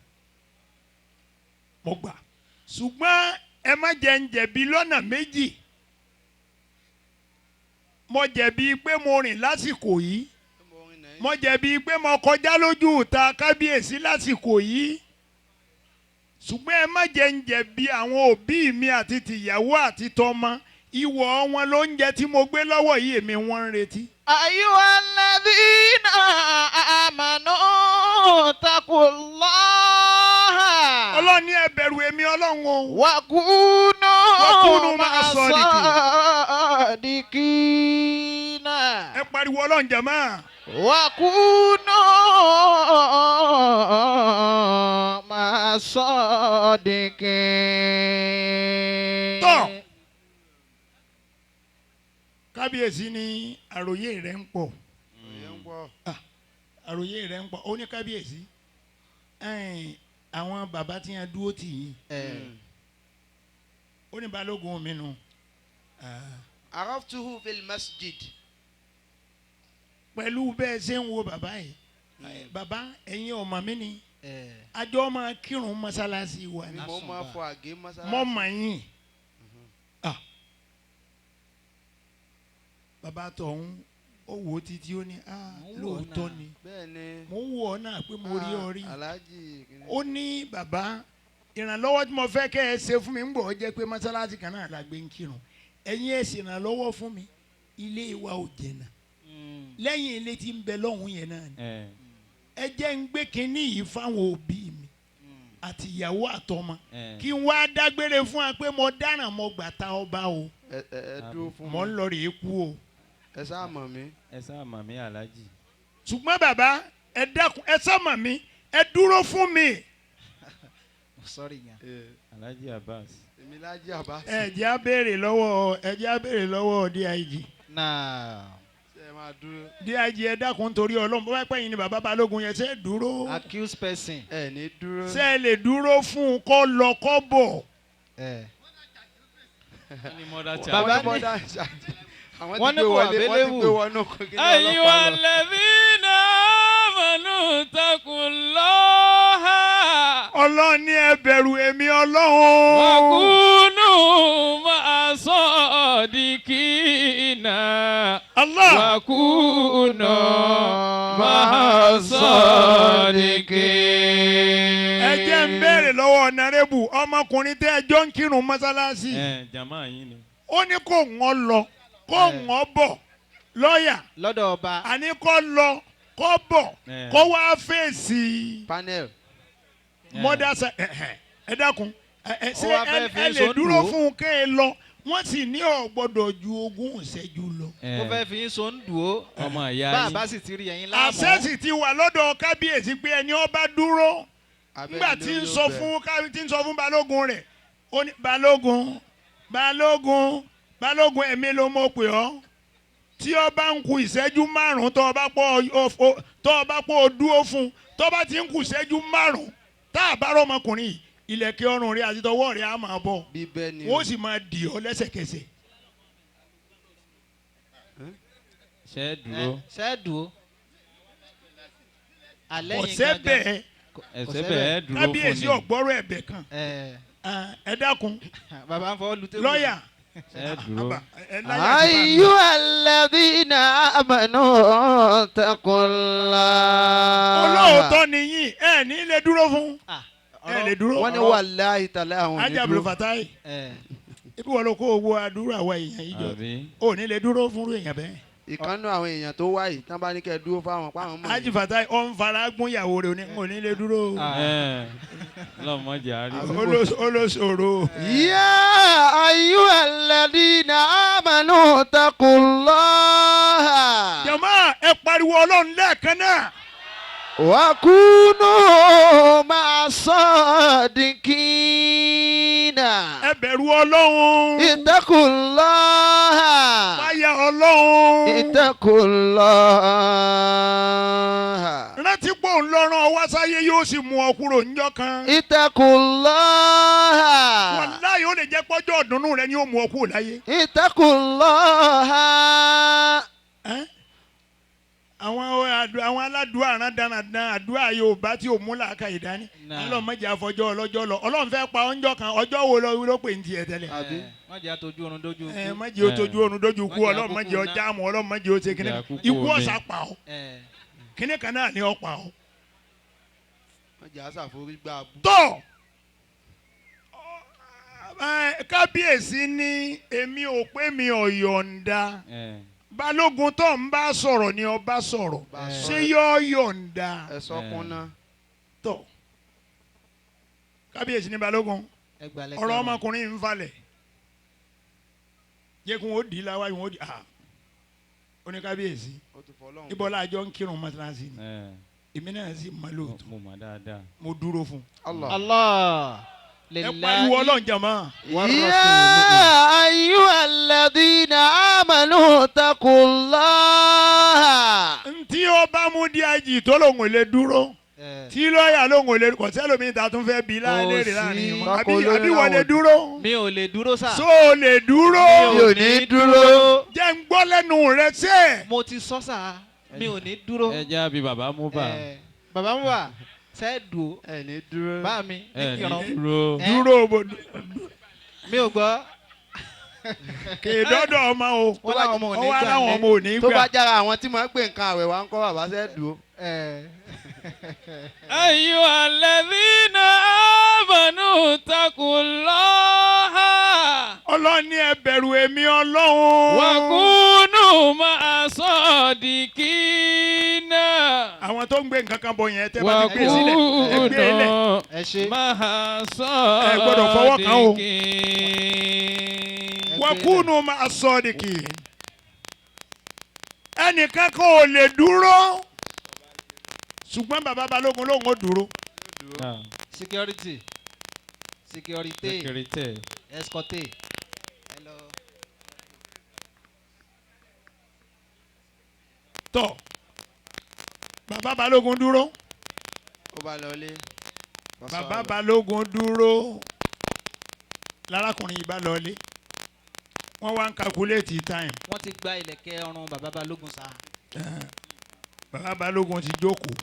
mo gbà. Ṣùgbọ́n ẹ má jẹ́ ń jẹ̀bi lọ́nà méjì. Mo jẹ̀bi pé mo rìn lásìkò yìí, mo jẹ̀bi pé mo kọjá lójú ìta kábíyèsí lásìkò yìí, ṣùgbọ́n ẹ má jẹ́ ń jẹ̀bi àwọn òbí mi àti tìyàwó àti tọmọ. Ìwọ̀ wọn ló ń jẹ tí mo gbé lọ́wọ́ yìí, èmi wọ́n ń retí. أيها الذين آمنوا اتقوا الله. Ọlọ́run ní ẹ bẹ̀rù èmi Ọlọ́run o. وكونوا وكونوا مع مع الصادقين. Ẹ pariwo Ọlọ́run jàmá. وكونوا مع الصادقين. Tọ́, kábíyèsí ní àròyé rẹ̀ ń pọ̀. Àròyé rẹ̀ ń pọ̀. Ó ní kábíyèsí, ẹ̀ẹ́n, àwọn bàbá tí wọ́n dúró tì yín, ó ní balógun mi nù. Ah. Araftuhu fil masjid. Pẹ̀lú bẹ́ẹ̀ ṣe ń wo bàbá yìí, bàbá, ẹ̀yin ọmọ mi ni, àjọ máa kírun mọ́sálásí wa ni. Mo máa fọ àgé mọ́sálásí. Mọ́ mọ̀ yín. Ah. Bàbá tọ̀hún ó wò ó títí, ó ní, ah, Mò ń wò ó lóòótọ́ náà. ni. Bẹ́ẹ̀ ni. Mò ń wò ọ́ náà pé mo rí ọ rí. Alhaji. Ó ní bàbá, ìrànlọ́wọ́ tí mo fẹ́ kẹ́ ẹ ṣe fún mi, ń bọ̀ ọ́ jẹ́ pé mọ́sálásí kan náà la gbé ń kírun, ẹ̀yin ẹ̀ sì ìrànlọ́wọ́ fún mi. Ilé wa ò jìnnà, lẹ́yìn ilé tí ń bẹ lọ́hùn yẹn náà ni. Ẹ jẹ́ ń gbé kinní yìí fáwọn òbí mi àti ìyàwó àtọmọ, kí n wá dágbére fún wa pé mo dáràn, mo gbà ta ọba o. Ẹ ẹ ẹ dúró fún Mo ń mi. lọ rèé kú o. Ẹ sáà mọ̀ mí. Ẹ sáà mọ̀ mí, aláàjì. Ṣùgbọ́n bàbá, ẹ dákun, ẹ sá mọ̀ mí, ẹ dúró fún mi. Sorry yan. Aláàjì Abbas. Èmi Lájí Àbá. Ẹ jẹ́ á béèrè lọ́wọ́, ẹ jẹ́ á béèrè lọ́wọ́ DIG. Náà. Ṣé ẹ máa dúró. DIG ẹ dákun torí Ọlọ́run bó bá pẹ́ yín ni bàbá Balógun yẹn ṣe é dúró. Accused person. Ẹ ní dúró. Ṣé ẹ lè dúró fún un kó lọ kó bọ̀. Ẹ. Wọ́n ní mother child. Bàbá Wọ́n ní mother charge. Àwọn Wọ́n ti ní gbé kò wọlé, wọ́n ti available. gbé wọnú kíní ọlọ́pàá أيها lọ. الذين آمنوا اتقوا الله Ọlọ́run ní ẹ bẹ̀rù èmi Ọlọ́run. وكونوا مع الصادقين Allah. وكونوا مع الصادقين. Ẹ jẹ́ ń béèrè lọ́wọ́ ọ̀nàrẹ́bù ọmọkùnrin tẹ́ ẹ jọ ń kírun mọ́sálásí. Ẹ jama yín ni. Ó ní kó wọ́n lọ kó wọ́n bọ̀ lọ́ọ̀yà Lọ́dọ̀ ọba. àní kó lọ kó bọ̀ kó wá fèsì Panel. mọ́dà ẹ dákun ẹ ṣé Ó wá fẹ́ fi ẹ lè sóńdù dúró ó. fún un kẹ́ ẹ lọ wọ́n sì ní ò gbọ́dọ̀ ju 20 ìṣẹ́jú lọ. Ó fẹ́ fi yín so ń dùn ó. Ọmọ ìyá Bá a yín. bá sì ti rí ẹyin láàmú. Àṣẹ sì ti wà lọ́dọ̀ kábíyèsí pé ẹni ó bá dúró Abẹ́ni nígbà tí ń lórí sọ ó bẹ̀. fún kábí tí ń sọ fún balógun rẹ̀ ó ní balógun balógun balógun ẹ̀mí ló mọ̀ pé ọ́ tí ó bá ń ku ìṣẹ́jú 5 tó o bá pọ̀ o dúró fún tó o bá ti ń ku ìṣẹ́jú 5 tá a bá rọ ọmọkùnrin yìí ìlẹ̀kẹ̀ ọrùn rẹ̀ àti tọwọ́ rẹ̀ á máa bọ̀ Bíbẹ́ ni. wọ́n sì máa dì ọ́ lẹ́sẹ̀kẹsẹ̀. Ṣé ẹ dúró? Ṣé ẹ dúró? Alẹ́ yín Ọ̀sẹ̀ gangan. bẹ́ẹ̀ Ẹsẹ̀ bẹ́ẹ̀ dúró fún kábíyèsí ni. ọ̀gbọ́rọ̀ ẹ̀bẹ̀ kan. Ẹ. Ẹ dákun Bàbá ń fọwọ́ lu tébù. lọ́ọ̀yà Ṣé ẹ dúró? ẹ láyà jù bá mi lọ. أيها الذين آمنوا اتقوا الله. Olóòótọ́ ni yín ẹ ní lè dúró fún ẹ lè dúró. Wọ́n ní wàláhì tàlẹ́ àwọn ò ní Ajá dúró. Abdulfatai Ẹ. ibi wọ́n lọ kó owó àdúrà àwa èèyàn yìí jọ Àbí? ò ní lè dúró fún irú èèyàn bẹ́ẹ̀. Ìkànnú àwọn èèyàn tó wá yìí tán bá ní kẹ́ ẹ dúró fáwọn páwọn mọ̀ Ajì yìí. Fatai ọ̀ ń fara gún ìyàwó rẹ̀ ò ní lè dúró. Ẹ lọ́mọdé àárí. Olóṣòro. يا أيها الذين آمنوا اتقوا الله Jàmá ẹ pariwo Ọlọ́run lẹ́ẹ̀kan náà. وكونوا مع الصادقين. Ẹ bẹ̀rù Ọlọ́run. اتقوا الله. Páyà Ọlọ́run. اتقوا الله. Rántí pé òun lọ́rán ọwọ́ sáyé yóò sì mú ọ kúrò níjọ́ kan. اتقوا الله. Wàláhì ó lè jẹ́ pọ́jọ́ ọ̀dùnnú rẹ ni ó mú ọ kúrò láyé. اتقوا الله. Ẹ́n? Àwọn aládùúgbò àrán dáradára àdúrà Yorùbá tí ò mú làákà ìdání. Ọlọ́run má jẹ́ àfọjọ́ ọlọ́jọ́ lọ. Ọlọ́run fẹ́ pa ọjọ́ kan ọjọ́ wo ló pè ní tiẹ̀ tẹ́lẹ̀. Àbí? Wọ́n jẹ́ àtọ́jú oorun dójú ikú. Ẹ má jẹ́ ó tójú oorun dójú ikú. Má jẹ́ Ọlọ́run má jẹ́ àkókò ó jáàmù. Ọlọ́run má jẹ́ ó ṣe kíní Jẹ́ kan. àkókò Ikú mi. ọ̀sà pa ọ́. Ẹ. Kíní kan náà ni ó pa ọ́. Wọ́n jẹ́ àṣàforí gbà bú. Tọ́ kábíyèsí ní èmi ò pé mi ò yọ̀ǹda. Balógun tó ń bá sọ̀rọ̀ ni ọba sọ̀rọ̀ ṣé yọ yọ̀ǹda. Ẹ sọkún náà. Tọ́ kábíyèsí ní balógun Ẹ gbà lẹ́kẹ̀ ọ̀rọ̀ wọn. ọmọkùnrin ń falẹ̀ jẹ́ kí wọ́n dì í láwájú wọ́n dì í ó ní kábíyèsí Ó ti fọlọ́run. ìbọ̀lá àjọ ń kírun mọ́sálásí ni èmi náà sì mọ lóòótọ́ Mo mọ̀ dáadáa. mo dúró fún un. Allah. Allah. Ẹ pariwo Ọlọ́run jàmá. يا أيها الذين آمنوا اتقوا الله. Ntí ó bá mú díàjì tó lòun ò lè dúró tí lọ́ọ̀yà lòun ò lè kò sẹ́lómi ta tún fẹ́ bí láàrin láàrin wọn. Àbí wọ́n lè dúró. Mi ò lè dúró sá. So ò lè dúró. Mi ò ní dúró. Jẹ́ ń gbọ́ lẹ́nu rẹ sẹ́. Mo ti sọ sá mi ò ní dúró. Ẹ jẹ́ àbí bàbá mú bà. Bàbá mú bà ṣe dùn. Ẹ ní dúró. Bá mi ní Ẹ ní kírun. dúró. Dúró bo Mi ò gbọ́. Kè dọ́dọ̀ ọmọ o. Wọ́n láwọn ọmọ ò ní Ọwọ́ gbà aláwọn lé. ọmọ ò ní Tó bá gbà. jára àwọn tí mo ń pè nǹkan àwẹ̀ wa ń kọ́ bàbá ṣe dúró. أيها الذين آمنوا اتقوا الله Ọlọ́run ní ẹ bẹ̀rù èmi Ọlọ́run. وكونوا مع الصادقين. Àwọn tó ń gbé nǹkan kan bọ̀ yẹn tẹ́ bá ti gbé sílẹ̀ ẹ gbé lẹ̀. وكونوا Ẹ ṣe. مع Ẹ gbọ́dọ̀ fọwọ́ kàn o. الصادقين. Wakunu máa sọ ọ́dìkì. Ẹnìkan kan ò lè dúró. Ṣùgbọ́n bàbá Balógun lòun ò dúró. Security. Security. Security. Escorte. Hello. Tọ́ bàbá Balógun dúró. Ó bá lọlé. Bàbá Balógun dúró, lárákùnrin yìí bá lọlé, wọ́n wá ń calculate time. Wọ́n ti gba ìlẹ̀kẹ̀ ọrùn bàbá Balógun sá. Bàbá Balógun ti jókòó.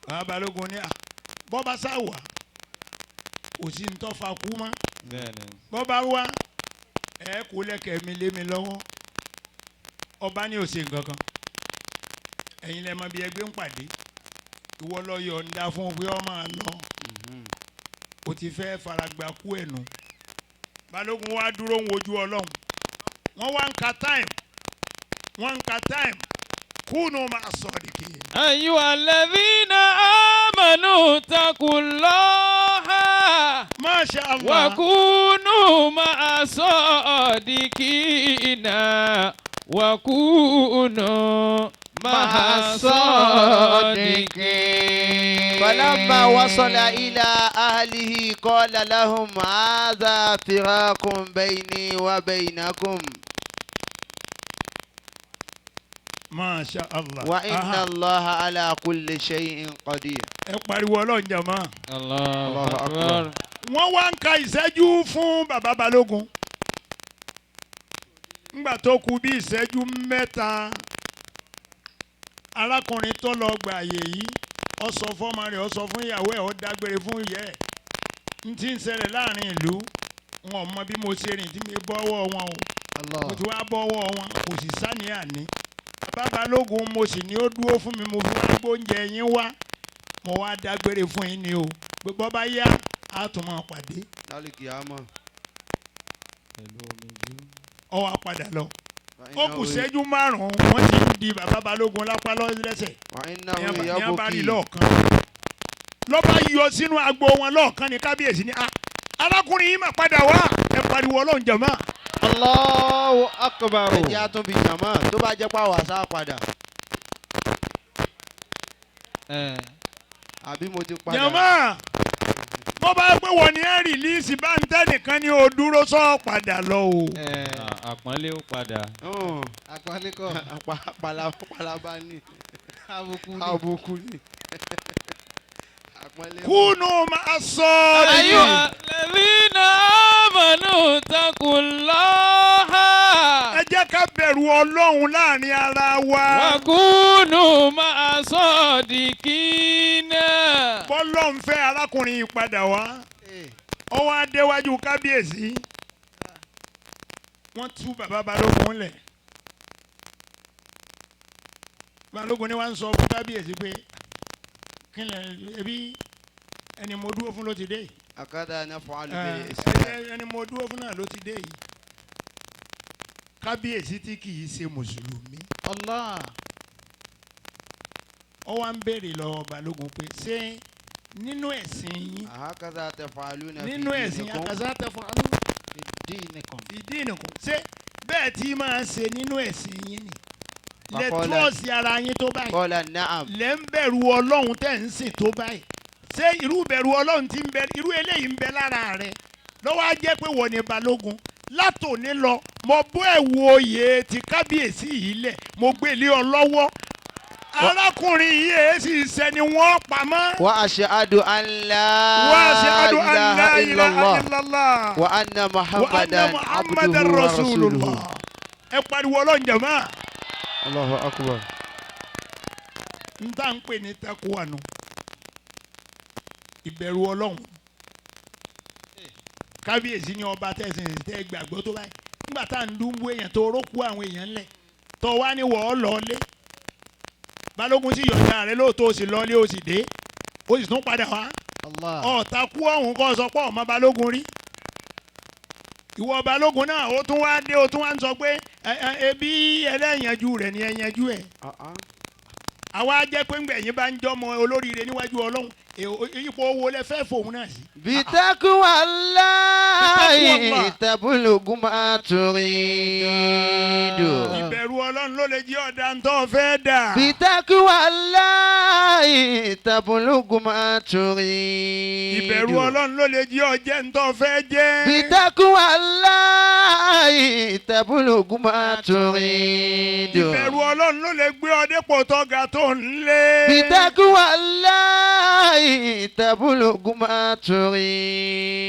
Bàbá Balógun ní à bọ́ba sá wà, kò sí ní tọ́fà kú mọ́. Bẹ́ẹ̀ni. Bọ́ba wá, ẹ kó lẹ́kẹ̀ẹ́ mi lé mi lọ́wọ́. Ọba ní òsè nǹkan kan, ẹ̀yin lẹ́ mọ bí ẹgbẹ́ ń pàdé. Ìwọ lọ yọ̀ǹda fún un pé ọ máa lọ, o ti fẹ́ faragba kú ẹ̀nu. Balógun wá dúró ń wojú Ọlọ́run. Wọ́n wá ń ka time, wọ́n ń ka time. Kúnnù máa sọ ọ̀dìkì. أيها الذين آمنوا اتقوا الله Masha Allah. وكونوا مع الصادقين، وكونوا مع الصادقين. فلما وصل إلى أهله قال لهم هذا فراق بيني وبينكم. Masha Allah. وإن Aha. الله على كل شيء قدير. Ẹ pariwo Ọlọ́run jàmá. الله الله أكبر. أكبر. Wọ́n wá ń ka ìṣẹ́jú fún bàbá Balógun. Ńgbà tó kù bí ìṣẹ́jú 3, arákùnrin tó lọ gbà àyè yìí, ó sọ fọ́mọ rẹ̀, ó sọ fún ìyàwó ẹ̀, ó dágbére fún ìyá ẹ̀. N ti ń ṣẹlẹ̀ láàrin ìlú, wọn ò mọ bí mo ṣe rìn tí mi bọ́wọ́ wọn o. Mo ti wá bọ́wọ́ wọn, kò sì sáníàní. Bàbá Balógun mo sì ní ó dúró fún mi, mo fi wá gbóúnjẹ yín wá. Mo wá dágbére fún yín ni o. Gbogbo bá yá, a tún máa pàdé. Lálùkìyámọ̀. Ó wá padà lọ. Ó kù ìṣẹ́jú 5, wọ́n ti ń di bàbá Balógun lápá lẹ́sẹ̀. وإنه Ní a bá rí يبكي. lọ́ọ̀kan. Lọ́ba yọ sínú agbo wọn lọ́ọ̀kan ní kábíyèsí ni arákùnrin yìí mà padà wá. Ẹ pariwo Ọlọ́run jàmá. Allahu akbar. Ẹ jẹ́ àtúnbí jàmọ́ tó bá jẹ́ pàwọ́ àṣà padà àbí mo ti padà. Jàmá, mo bá pé wọ́n ní ẹ rìlíìsì bá ń tẹ́ nìkan ní o dúró sọ́ padà lọ o. Àpọ́nlé ó padà. Àpọ́nlé kọ́. Palaba ni. Àbùkù ni. Àbùkù ni. Àpọ́nlé. Kúnú máa sọ ọ́. أيها الذين آمنوا اتقوا الله Ẹ jẹ́ ká bẹ̀rù Ọlọ́run láàrin ara wa. وكونوا مع الصادقين. Bọ́lọ́run fẹ́ arákùnrin yìí padà wá. Ó wá déwájú kábíyèsí. Wọ́n tú bàbá Balógun lẹ̀. Balógun ni wọ́n ń sọ fún kábíyèsí pé kí lẹ̀ ebi ẹni mo dúró fún ló ti dé yìí. Akada naf'alu bil Islam. Ẹni mo dúró fún náà ló ti dé yìí. Kábíyèsí tí kì í ṣe mùsùlùmí. Allah. Ó wá ń béèrè lọ́wọ́ Balógun pé ṣé nínú ẹ̀sìn yín, Hakadha taf'aluna fi nínú ẹ̀sìn dinikum. àkàsà tẹ̀fọ́ Dinikum. ìdí nìkan, ṣé bẹ́ẹ̀ tí máa ṣe nínú ẹ̀sìn yín ni lẹ Faqala- trọ́ọ̀sì ara yín tó báyìí, Qala na'am. lẹ ń bẹ̀rù Ọlọ́run tẹ̀ ń sìn tó báyìí, ṣé irú bẹ̀rù Ọlọ́run tí ń bẹ irú eléyìí ń bẹ lára rẹ lọ́wọ́ á jẹ́ pé wọ́n ní Balógun látòní lọ, mo bọ́ ẹ̀wù oyè ti kábíyèsí yìí lẹ̀, mo gbé lé ọ lọ́wọ́. Arákùnrin yìí èé sì sẹ́ni wọ́n pamọ́. Wa ashhadu an la Wa ashhadu an la ilaha ilaha illallah. illallah. Wa anna Wa anna Muhammadan Muhammadan abduhu wa rasulullah. rasuluhu. Ẹ pariwo Ọlọ́run jàmá. Allahu akbar. N tá n pè ní takuwa nù, ìbẹ̀rù Ọlọ́run. Kábíyèsí ni ọba tẹ̀sán tẹ́ gbàgbọ́ tó báyìí, nígbà tá à ń dúnbú èèyàn tó rókù àwọn èèyàn ńlẹ̀ tó wá ní wọ́ọ́ lọ́ọ́lé. Balógun sì yọ̀ǹda rẹ lóòótọ́, ó sì lọ́ọ́lé, ó sì dé, ó sì tún padà wá. Allah. Ọ̀tá kú ọ̀hún kọ́ sọ pé ọmọ Balógun rí. Ìwọ Balógun náà ó tún wá dé, ó tún wá ń sọ pé ebi ẹlẹ́yànjú rẹ̀ ni ẹ̀yànjú ẹ̀. Àwa jẹ́ pé ńgbẹ̀yìn bá ń jọmọ olóríire níwájú Ọlọ́run, Ipò owó lẹ fẹ́ fòun náà sí. Bitakuwa Allahi tabulugu ma turidu. Ìbẹ̀rù Ọlọ́run ló lè jẹ́ ọ̀dà ń tọ́ fẹ́ dà. Bitakuwa Allahi tabulugu ma turidu. Ìbẹ̀rù Ọlọ́run ló lè jẹ́ ọjẹ́ ń tọ́ fẹ́ jẹ́. Bitakuwa Allahi tabulugu ma turidu. Ìbẹ̀rù Ọlọ́run ló lè gbé ọ dépò tó ga tó ń lé. Bitakuwa Allahi tabulugu ma turidu.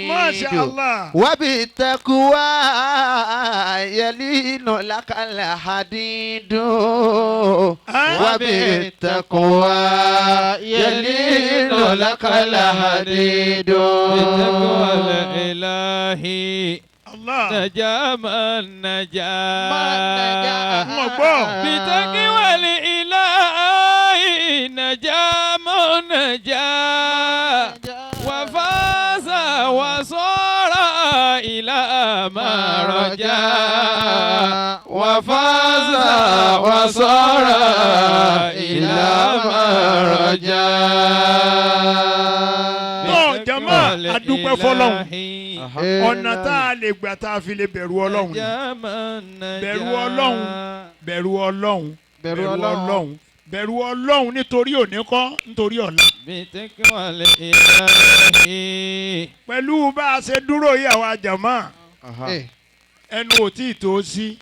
Masha Allah. وبالتقوى يلين لك الحديد وبالتقوى يلين لك الحديد بتقوى الإلهي Allah. نجا من نجا Mo gbọ́. بتقوى الإلهي نجا من نجا وفاز وصار إلى ما رجا وفاز وصار إلى ما رجا. Tọ́ jama a dúpẹ́ fọlọ́run. Ọ̀nà tá a lè gbà tá a fi lè bẹ̀rù Ọlọ́run ni. Bẹ̀rù Ọlọ́run. Bẹ̀rù Ọlọ́run. Bẹ̀rù Ọlọ́run. Bẹ̀rù Ọlọ́run nítorí òní kọ́ nítorí ọ̀la. Pẹ̀lú bá a ṣe dúró yìí àwa jàmá ẹnu ò tí ì tó sí.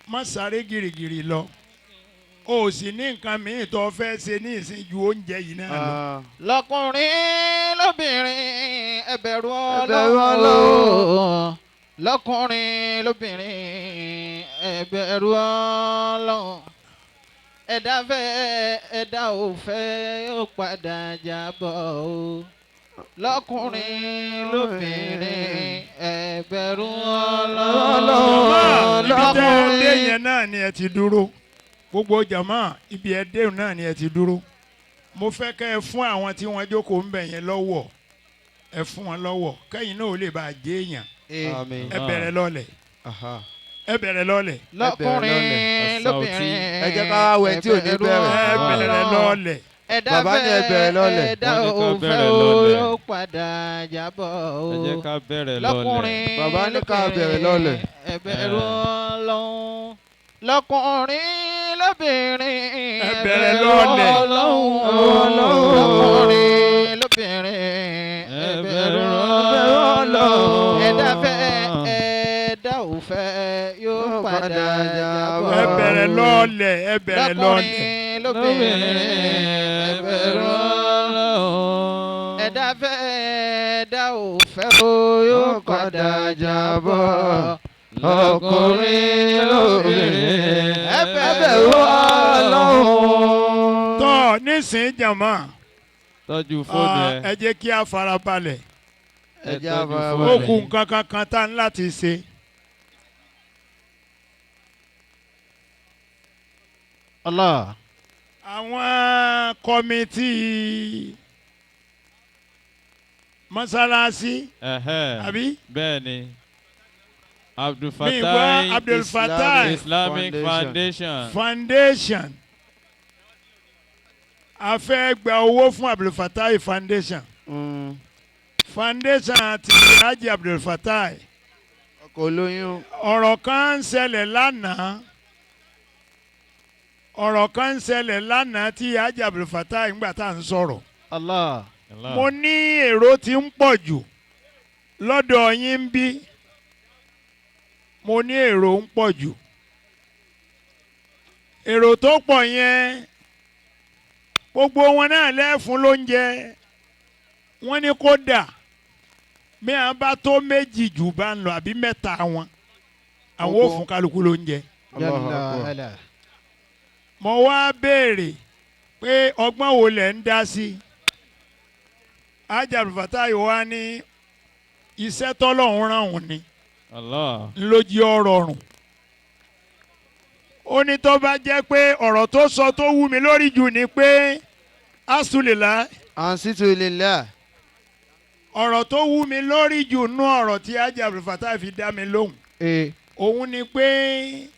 Má sáré gìrìgìrì lọ. O ò sì ní nǹkan míì tó fẹ́ ṣe ní ìsìn ju oúnjẹ yìí náà lọ. Lọ́kùnrin lóbìnrin ẹ bẹ̀rù Ọlọ́run. Lọ́kùnrin lóbìnrin ẹ bẹ̀rù Ọlọ́run. Ẹ̀dá fẹ́ ẹ̀dá ò fẹ́ yóò padà jábọ̀ o. Lọ́kùnrin lóbìnrin ẹ bẹ̀rù Ọlọ́run. Jàmá ibi tẹ́ ẹ dé yẹn náà ni ẹ ti dúró. Gbogbo jàmá ibi ẹ dé náà ni ẹ ti dúró. Mo fẹ́ kẹ́ ẹ fún àwọn tí wọ́n jókòó ń bẹ̀ yẹn lọ́wọ́. Ẹ fún wọn lọ́wọ́ kẹ́yìn náà ó lè bá a jẹ́ èèyàn. Ẹ bẹ̀rẹ̀ lọ́lẹ̀. Ẹ bẹ̀rẹ̀ lọ́lẹ̀. Lọ́kùnrin lóbìnrin Ẹ jẹ́ ká wá wẹ tí ò ní bẹ̀rẹ̀. Ẹ bẹ̀rẹ̀ lọ́lẹ̀. Ẹ̀dá Bàbá ní ẹ bẹ̀rẹ̀ lọ́lẹ̀. ẹ̀dá Wọ́n ní ká ò fẹ́ bẹ̀rẹ̀ o lọ́lẹ̀. yóò padà jábọ̀ o. Ẹ jẹ́ ká bẹ̀rẹ̀ lọ́lẹ̀. Lọ́kùnrin Bàbá ní ká bẹ̀rẹ̀ lọ́lẹ̀. ẹ bẹ̀rù Ọlọ́run. Lọ́kùnrin lóbìnrin Ẹ bẹ̀rẹ̀ lọ́lẹ̀. Ọlọ́run. Lọ́kùnrin lóbìnrin ẹ bẹ̀rù Ọlọ́run. Ẹ̀dá fẹ́ ẹ̀dá ò fẹ́ yóò padà jábọ̀. Ẹ bẹ̀rẹ̀ lọ́lẹ̀. Ẹ bẹ̀rẹ̀ lọ́lẹ̀. Lọ́kùnrin lóbìnrin ẹ bẹ̀rù Ọlọ́run. Ẹ̀dá fẹ́ ẹ̀dá ò fẹ́ o yóò padà jábọ̀. Lọ́kùnrin lóbìnrin ẹ bẹ̀rù Ọlọ́run. Tọ́ nísìnyí jàmá. Tọ́jú fóònù ẹ. Ẹ jẹ́ kí a farabalẹ̀. Ẹ jẹ́ tọ́jú a fóònù Ó ẹ. kù nǹkan kankan tá ń láti ṣe. Allah. Àwọn kọ́mítì mọ́sálásí Ẹ̀hẹ́. àbí Bẹ́ẹ̀ ni. mi gbọ́ Abdulfatai Abdulfatai Islamic Foundation. Foundation. Foundation. A fẹ́ gba owó fún Abdulfatai Foundation. Foundation àti Alhaji Abdulfatai. Ọkọ̀ olóyún. Ọ̀rọ̀ kan ń ṣẹlẹ̀ lánàá. Ọ̀rọ̀ kan ń ṣẹlẹ̀ lánàá tí Alhaji Abdulfatai ńgbà tá à ń sọ̀rọ̀. Allah. Allah. Mo ní èrò tí ń pọ̀ jù lọ́dọ̀ yín ń bí. Mo ní èrò ń pọ̀ jù. Èrò tó pọ̀ yẹn gbogbo wọn náà lẹ́fun lóúnjẹ. Wọ́n ní kódà bí àwọn bá tó méjì jù bá ń lọ àbí mẹ́ta wọn àwọn ò fún kálukú lóúnjẹ. Allahu Akbar. Jalla. Mo wá béèrè pé ọgbọ́n wo lẹ̀ ń dá sí. Alhaji Abdulfatai wá ní iṣẹ́ tọ́lọ́run rán òun ni Allah. lójí ọ̀rọ̀ rùn. Ó ní tó bá jẹ́ pé ọ̀rọ̀ tó sọ tó wú mi lórí jù ni pé asulila Ansitu lillah. ọ̀rọ̀ tó wú mi lórí jù nú ọ̀rọ̀ tí Alhaji Abdulfatai fi dá mi lóhùn. Òun ni pé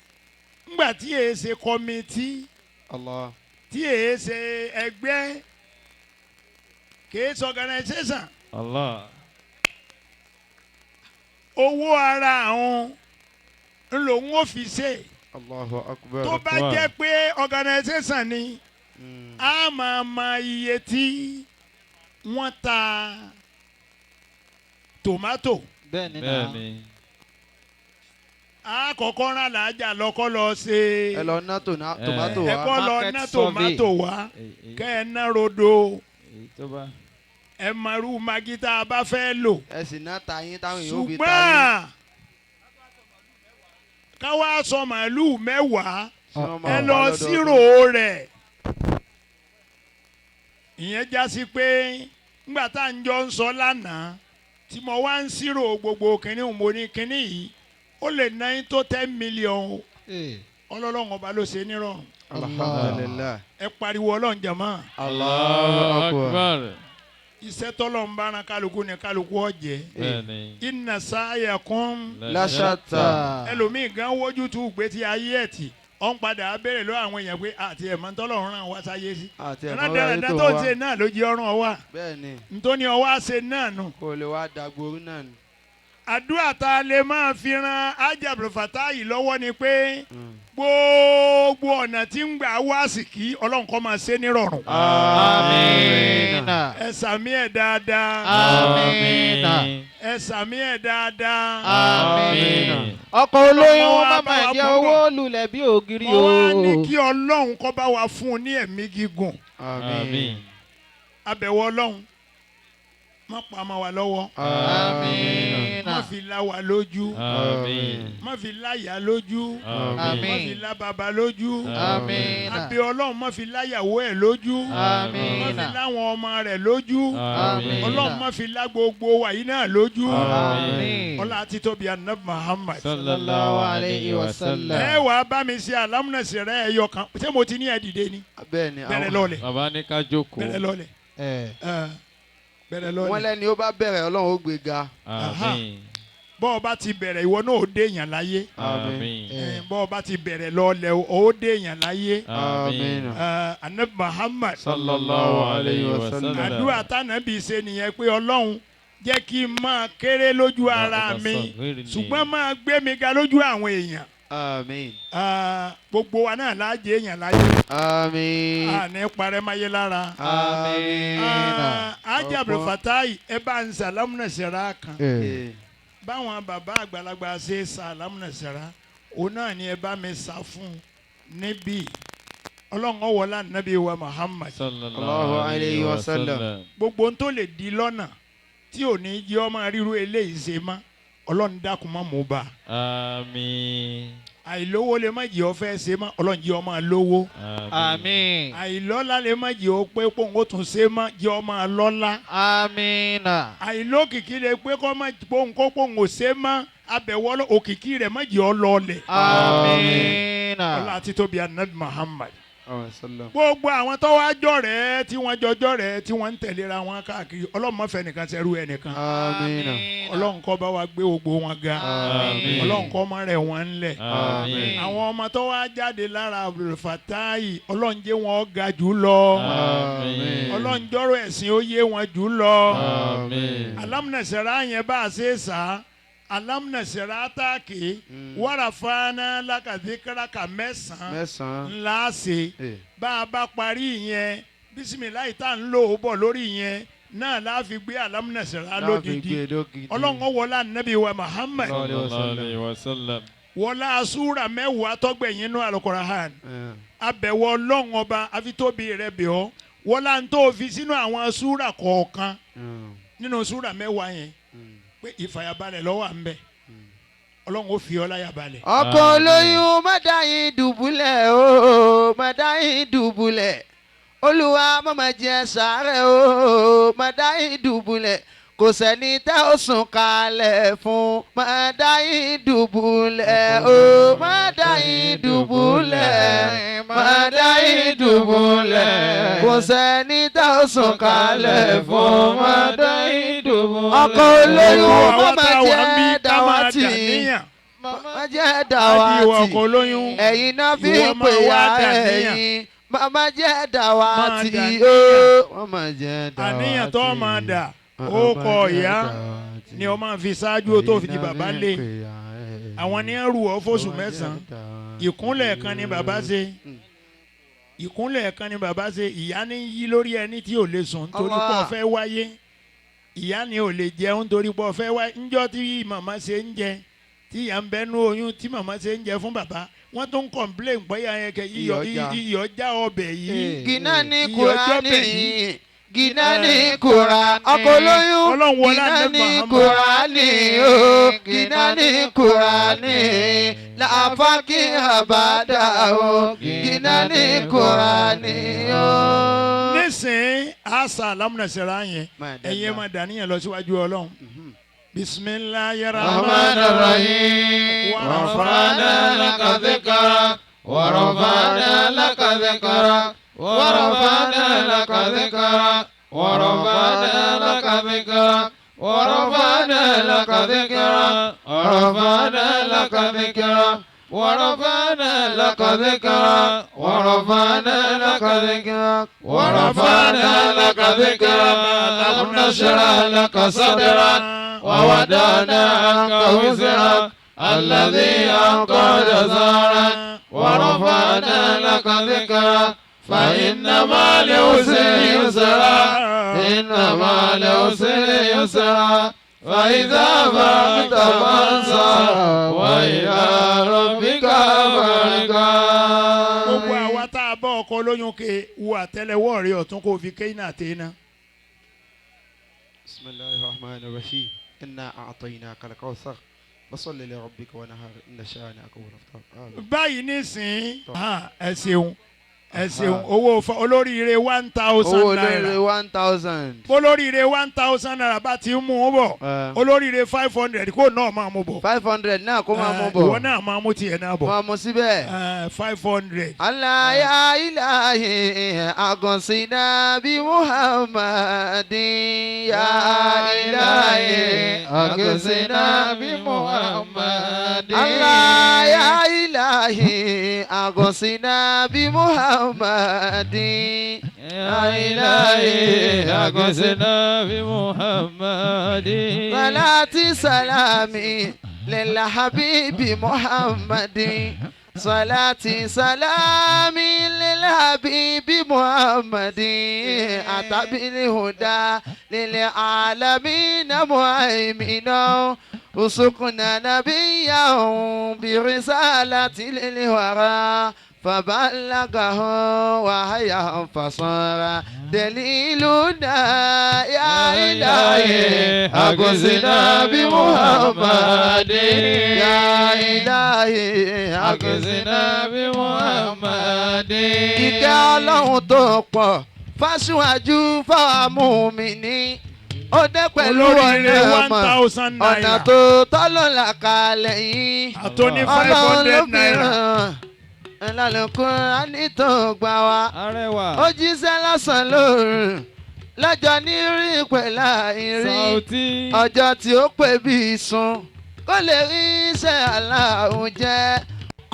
ńgbà tí èé ṣe kọ́mítì Allah. tí èé ṣe ẹgbẹ́ Kìí ṣe organisation. Allah. Owó ara àwọn ńlòun ò fi ṣe. Allahu akbar. Tó bá jẹ́ pé organisation ni, a máa ma iye tí wọ́n ta tòmátò. Bẹ́ẹ̀ni náà. Bẹ́ẹ̀ni. A kọ́kọ́ rán làájà lọ́kọ́ lọ ṣe. Ẹ lọ ná tòmátò Ẹ wá. kọ́ lọ Market ná survey. tòmátò wá, Èyí kẹ́ ẹ ná rodo, èyí tó bá. ẹ mọ̀rú magi tá a bá fẹ́ lò. Ẹ sì ná ta yín táwọn èèyàn ó fi ta yín. Ṣùgbọ́n káwá sọ màálùú 10 Tí wọ́n máa ẹ wá lọ lọ́dọọdún. sírò rẹ̀. Ìyẹn já sí pé ńgbà tá à ń jọ ń sọ lánàá tí mo wá ń sírò gbogbo kínní, mo ní kínní yìí ó lè ná yín tó 10 million o. Ọlọ́run ọba ló ṣe nírọ̀rùn. Alhamdulillah. Ẹ pariwo Ọlọ́run jàmá. Allahu akbar. Akbar. Iṣẹ́ tọ́lọ́run bá ran kálukú ni kálukú ọ̀jẹ̀. Bẹ́ẹ̀ni. Inna sa'yakum La shatta. ẹlòmíì gan wojú tú gbé tí ayé ẹ̀ tì ọ̀ ń padà béèrè lọ́wọ́ àwọn èèyàn pé àti ẹ̀mọ́ tọ́lọ́run ràn wá sáyé sí. Àti ẹ̀mọ́ ayé Rádaràdá tó tó ń wá. ṣe náà ló jẹ́ ọrùn ọwà. Bẹ́ẹ̀ni. Ntóní ọwọ́ àṣẹ náà nù. Kò lè wá dàgbòrú náà ni. Àdúrà tá a lè máa fi ran Alhaji Abdulfatai lọ́wọ́ ni pé gbogbo ọ̀nà tí ń gbà wá àsìkí, Ọlọ́run kó máa ṣe nírọ̀rùn. Amina. Ẹ sàmí ẹ̀ dáadáa. Amina. Ẹ sàmí ẹ̀ dáadáa. Amina. Ọkọ̀ olóyún Ọmọ wa má bá máa wa jẹ́ bọ̀. owó lulẹ̀ bí ògiri Mo o. wá ní kí Ọlọ́run kó bá wa fún un ní ẹ̀mí gígùn. Àmín. Abẹ̀wò Ọlọ́run má pa ọmọ wa lọ́wọ́. Amina. Má fi lá wa lójú. Àmín. Má fi láyà lójú. Àmín. Má fi lá bàbá lójú. Amina. Abẹ Ọlọ́run má fi láyàwó ẹ̀ lójú. Má fi Amina. láwọn ọmọ rẹ̀ lójú. Àmín. Ọlọ́run má fi lá gbogbo wa yìí náà lójú. Àmín. Ọlá àti tóbi Anabi Muhammad. Sallallahu alayhi wa sallam. Ẹ wàá bá mi ṣe alámúnẹsẹ rẹ ẹyọ kan. Ṣé mo ti ní ẹ dìde ni? Bẹ́ẹ̀ni. Bẹ̀rẹ̀ lọ́lẹ̀. Bàbá ní ká jókòó. Bẹ̀rẹ̀ lọ́lẹ̀. Ẹ. Bẹ̀rẹ̀ Wọ́n lọ́lẹ̀. lẹ́ni ó bá bẹ̀rẹ̀, Ọlọ́run ó gbé ga. Àmín. Bọ́ ọ bá ti bẹ̀rẹ̀, ìwọ náà ó déèyàn láyé. Àmín. Bọ́ ọ bá ti bẹ̀rẹ̀ lọ́lẹ̀, ó déèyàn láyé. Àmín. Anabi Muhammad. Sallallahu alayhi wa sallam. Àdúrà tánàbí ṣe nìyẹn pé Ọlọ́run jẹ́ kí n máa kéré lójú ara mi, ṣùgbọ́n máa gbé mi ga lójú àwọn èèyàn. Àmín. Gbogbo wa náà láàjẹ èèyàn láyé. Àmín. Àní parẹ́ máyé lára. Àmín. Alhaji Abdulfatai, ẹ bá ń sàlámù sẹ̀rá kan. Eh. Báwọn bàbá àgbàlagbà ṣe sàlámù sẹ̀rá, òun náà ni ẹ bá mi sá fún níbí. Ọlọ́run ọwọ́lá nàbí wa Muhammad. Sallallahu alayhi wa sallam. Gbogbo ohun tó lè di lọ́nà tí ò ní jẹ́ ọmọ ríru eléyìí ṣe mọ́, Ọlọ́run dákun má mú bá. Àmín. Àìlówó lè má jẹ́ ọ fẹ́ ṣe mọ́, Ọlọ́run jẹ́ ọmọ lówó. Àmín. Àìlọ́lá lè má jẹ́ ọ pé pòun ó tún ṣe mọ́, jẹ́ ọmọ lọ́lá. Amina. Àìlókìkí lè pé kọ́ má pòun kó pòun ò ṣe mọ́, abẹ̀wọ́ òkìkí rẹ̀ má jẹ́ ọ lọ́ọ̀lẹ̀. Amina. Ọlá àti tóbi Anabi Muhammad. Sallam. Gbogbo àwọn tó wá jọ̀rẹ́ tí wọ́n jọ jọ̀rẹ́ tí wọ́n ń tẹ̀léra wọn káàkiri, Ọlọ́run má fẹ́ nìkan ṣẹrú ẹnìkan. Àmín. Ọlọ́run kó bá wa gbé gbogbo wọn ga. Àmín. Ọlọ́run kó má rẹ̀ wọ́n ńlẹ̀. Àmín. Àwọn ọmọ tó wá jáde lára Abdulfatai, Ọlọ́run jẹ́ wọn ga jù lọ. Àmín. Ọlọ́run jọ́rọ̀ ẹ̀sìn ó yé wọn jù lọ. Àmín. Alámùnẹ̀sẹ̀rá yẹn bá a ṣe sá alámùnẹ̀sẹ̀rá táàkì wàràfáàná lákàdékàràkà 9 9. ńlá ṣe. Eh. Bá a bá parí yẹn, bisimilayi tá à ń lò ó bọ̀ lórí yẹn náà la fi gbé alámùnẹ̀sẹ̀rá lódìdí. Ọlọ́run wọlá nàbí wa Muhammad, Sallallahu alayhi wa sallam. wọlá asúra 10 tọ́gbẹ̀yìn inú Al-Qur'an, abẹ̀wọ̀ Ọlọ́run ọba afitóbi rẹ̀ bẹ̀ ọ́, wọlá ń tó fi sínú àwọn súra kọ̀ọ̀kan nínú súra 10 yẹn pé ìfàyàbalẹ̀ ló wà ń bẹ̀, Ọlọ́run ó fi ọ́ láyà balẹ̀. Ọkọ olóyún má dá yín dùbúlẹ̀ o, má dá yín dùbúlẹ̀. Olúwa má má jẹ́ sàárẹ̀ o, má dá yín dùbúlẹ̀. Kò sẹ́ni tá ó sùn kalẹ̀ fún, má dá yín dùbúlẹ̀ o, má dá yín dùbúlẹ̀, má dá yín dùbúlẹ̀. Kò sẹ́ni tá ó sùn kalẹ̀ fún, má dá yín dùbúlẹ̀. Ọkọ olóyún má Àwa má tá a wà ń bí jẹ́ ká máa dàwátì, dàníyàn. má jẹ́ Ájí ìwọ dàwátì ọkọ olóyún, ẹ̀yin náà fi ìwọ ń máa pè wá ya dàníyàn. ẹ̀yin Màmá jẹ́ dàwátì Máa dà o. Màmá jẹ́ dàwátì. Àníyàn tó máa dà ó kọ ìyá ni ó máa fi ṣáájú ó tó fi di bàbá lé. Àwọn ní ń rù ọ́ fóṣù mẹ́sàn-án. Ìkúnlẹ̀ kan ni bàbá ṣe. Ìkúnlẹ̀ kan ni bàbá ṣe. Ìyá ní yí lórí ẹni tí ò lè sùn nítorí pé ó fẹ́ wáyé. Ìyá ni ò lè jẹun nítorí pé ó fẹ́ wáyé. Ńjọ́ tí màmá ṣe ń jẹ, tí ìyá ń bẹnu oyún tí màmá ṣe ń jẹ fún bàbá, wọ́n tún complain pé ìyá yẹn kẹ iyọ̀ já ọbẹ̀ yìí. Gínà ní Iyọ̀ Kúránì. jọ́bẹ̀ yìí. Gínà ní Kúránì. Ọkọ̀ olóyún. Ọlọ́run wọlé Gínà àná ní Muhammad. Kúránì o. Gínà ní Kúránì. Làfáàkì àbádà o. Gínà ní Kúránì o. Nísìnyí àṣà alámúnasẹ̀rẹ̀ yẹn Máa dàgbà. ẹ̀yin máa dàníyàn lọ síwájú Ọlọ́run. Bisimilayi الرحمن الرحيم ورفعنا لك ذكرك ورفعنا لك ذكرك ورفعنا لك ذكرك ورفعنا لك ذكرك ورفعنا لك ذكرك ورفعنا لك ذكرك ورفعنا لك ذكرك ورفعنا لك ذكرك ورفعنا لك ذكرك ألم نشرح لك صدرك ووضعنا عنك وزرك الذي أنقض ظهرك ورفعنا لك ذكرك فإن مع العسر يسرا إن مع العسر يسرا فإذا فرغت فانصب وإلى ربك فارغب. Gbogbo àwa tá a bá ọkọ lóyún ke wo àtẹ́lẹwọ́ rẹ ọ̀tún kó fi kéyìn àtẹná. بسم الله الرحمن الرحيم إنا أعطيناك الكوثر فصل لربك ونهر إن شانئك هو الأبتر. آمين. Báyìí nísìnyí ẹ ṣeun ẹ ṣeun owó olóríire 1,000 Owó olóríire naira. 1,000. Olóríire 1,000 naira bá ti ń mú un bọ̀. Olóríire 500 kó náà máa mú bọ̀. 500 náà kó máa mú bọ̀. Ìwọ náà máa mú tiẹ̀ náà bọ̀. Máa mú síbẹ̀. 500. Allah ya ilahi agonsina bi Muhammadin ya ilahi أغثنا بمحمد Allah ya ilahi agonsina bi Muhammadin يا إلهي أغثنا بمحمد صلاة سلامي للحبيب محمد صلاة سلامي للحبيب محمد أتى بالهدى للعالمين مهيمنا وسقنا نبيا برسالة للورى فبلغه وهيا فصار دليلنا يا إلهي أغثنا بمحمد يا إلهي أغثنا بمحمد Ìkẹ́ Ọlọ́run tó pọ̀ fáṣíwájú fáwọn mùmínì ó dé pẹ̀lú Olóríire ọ̀nà mọ̀ 1,000 ọ̀nà naira. tó tọ́lọ́lá kalẹ̀ yìí Àtọ́ní five Ọlọ́run ló hundred fi naira. ràn lálùkùn ánìtàn gbà wá Arẹwà. ó jíṣẹ́ lásán lóru lọ́jọ́ ní rí pẹ̀lá ìrìn Sauti. ọjọ́ tí ó pè bí sùn kó lè rí iṣẹ́ aláhùn jẹ́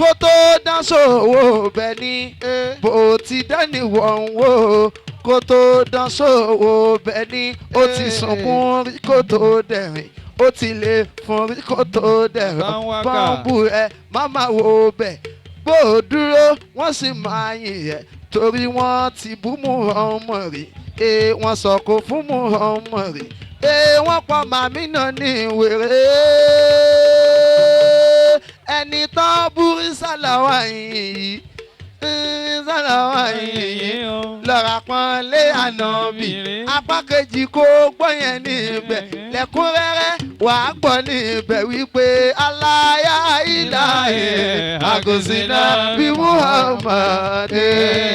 kó tó dán sówó bẹ́ẹ̀ ni bó ti dání wọ̀n wò kó tó dán sówó bẹ́ẹ̀ ni ó ti sunkún rí kó tó dẹ̀rìn ó ti lè fún rí kó tó dẹ̀rọ̀ Báńwákà. pọ́ǹpù ẹ má wo bẹ̀ bó o dúró wọ́n sì máa yìn ẹ́ torí wọ́n ti bú mú ọmọ rí ee wọ́n sọ kó fún mú ọmọ rí ee wọ́n pa màmí náà ní wèrè ẹni tán búrí sálàwá yìí sálàwá yìí lọ́ra pọ́n lé ànábì apá kejì kó gbọ́ yẹn níbẹ̀ lẹ́kúnrẹ́rẹ́ wàá gbọ́ níbẹ̀ wípé aláya ìlàyé àgùsìnà bí Muhammad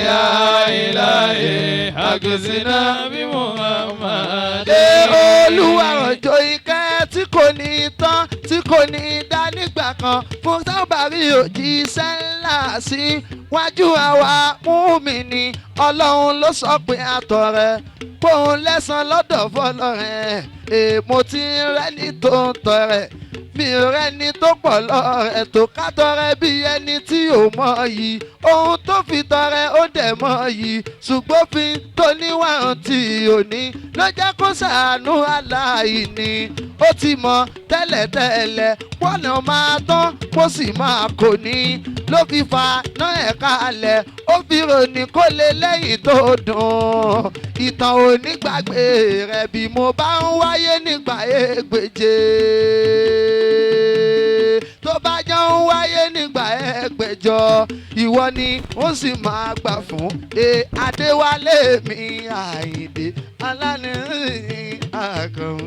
Ya ilahi agusina bi Muhammad. Ṣé Olúwa rọ̀jò ìkẹ́ tí kò ní tán tí Tí kò ní í dá nígbà kan fún sábàrí òjíṣẹ́ ńlá sí wájú àwa mùmínì ọlọ́run ló sọ pé àtọ̀rẹ́ kóun lẹ́san lọ́dọ̀ fọlọ́rẹ́ èèmọ̀ tí ń rẹ́ni tó ń tọrẹ mi ò rẹ́ni tó pọ̀ lọ́rẹ̀ tó ká tọrẹ bí ẹni tí ò mọ̀ yìí ohun tó fi tọrẹ ó dẹ̀ mọ̀ yìí ṣùgbọ́n fi tó níwọ̀n tí ò ní ló jẹ́ kó ṣàánú aláìní ó ti mọ̀ tẹ́lẹ̀tẹ́lẹ̀ pọ́nà máa tán kó sì máa kò ní ló fi fa náà ẹ̀ kalẹ̀ ó fi ròní kó lè lẹ́yìn tó dùn ìtàn onígbàgbé rẹ̀ bí mo bá ń wáyé nígbà ẹgbẹ̀je tó bá jọ ń wáyé nígbà ẹgbẹ̀jọ ìwọ ni ó sì máa gbà fún e Adéwálé mi Àyìndé alánìrìn àkànwò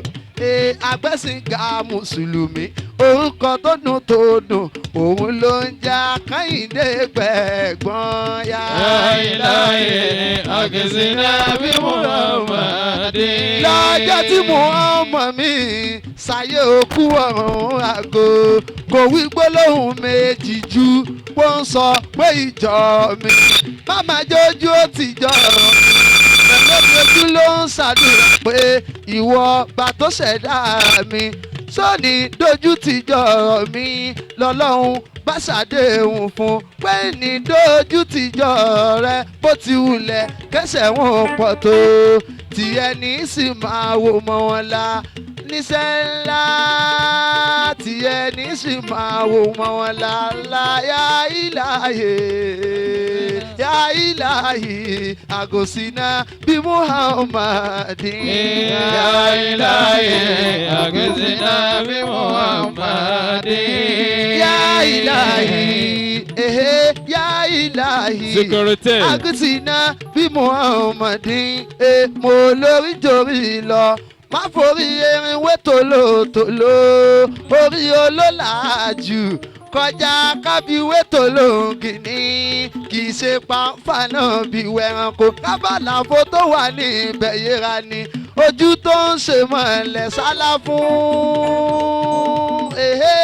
e agbẹ́sìnga mùsùlùmí orúkọ tó dùn tó dùn òun ló ń jẹ́ Kẹ́hìndé gbẹ̀gbọ́n yá. Ya ilahi aghithna bi Muhammadin. Lọ́jọ́ tí Muhammad mi ṣayé òkú ọ̀run àgọ́ kò wí gbólóhùn méjì ju bó ń sọ pé ìjọ mi máma jójú ó ti jọ lójoojú ló ń ṣàdúrà pé ìwọ bá tó ṣẹ̀dá mi sóní dojú ti jọ mi lọ́lọ́run bá ṣàdéhùn fún pé ní dojú ti jọ rẹ bó ti wulẹ̀ kẹsẹ̀ wọn pọ̀ tó tí ẹni sì máa wò mọ́ wọn la níṣẹ́ ńlá tí ẹni sì máa wò mọ́ wọn la ńlá yá ìlàyé yá ìlàyé àgòsínà bí Muhammadin. Ya ilahi aghithna bi Muhammadin. Yá ìlàyé ehe yá ìlàyé Security. àgùsínà bí Muhammadin e mo lórí jorí lọ má forí erin wé tòlótòló orí olólàájú kọjá kábíwé tòlóǹgìní kì í ṣe pàǹfà náà bí wẹranko kábàlàfo tó wà ní ibẹ̀ yẹra ni ojú tó ń ṣe mọ̀lẹ́ sálá fún ehe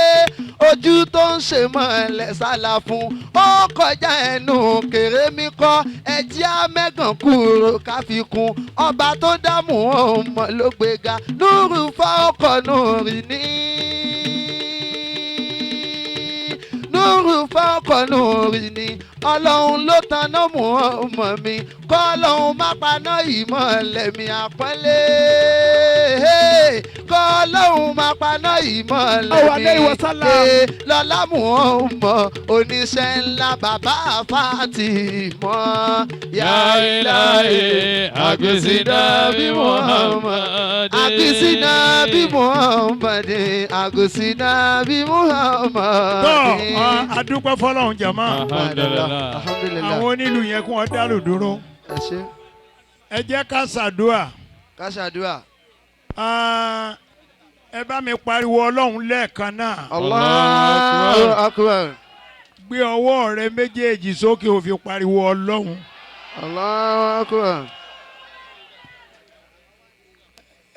ojú tó ń ṣe mọ̀lẹ́ sálá fún ó kọjá ẹnu kéré mi kọ́ ẹjẹ́ amẹ́gàn kúrò káfíkún ọba tó dámú ọmọ ló gbéga núrù fọ́ọ̀kọ̀ núrì ní. Núrù fọ́ọ̀kọ̀ núrì ní ọlọ́run ló taná mú ọmọ mi kọ́ ọlọ́run má paná ìmọ̀lẹ̀ mi àpọ́nlé kọ́ ọlọ́run má paná ìmọ̀lẹ̀ mi lọ́lá mú ọmọ oníṣẹ́ ńlá bàbá Fátímọ̀. Ya ilahi aghithna bi Muhammadin. Àgùsínà bí Muhammadin àgùsínà bí Muhammadin. Tọ́ a dúpẹ́ fọlọ́run jàmá. Alhamdulillah. Alhamdulillah. Àwọn onílù yẹn kí wọ́n dálù dúró. Ẹ ṣé. Ẹ jẹ́ ká ṣàdúà. Ká ṣàdúrà. Ẹ bá mi pariwo ọlọ́run lẹ́ẹ̀kan náà. Allahu akbar. Gbé ọwọ́ rẹ méjèèjì sókè ó fi pariwo ọlọ́run. Allahu akbar.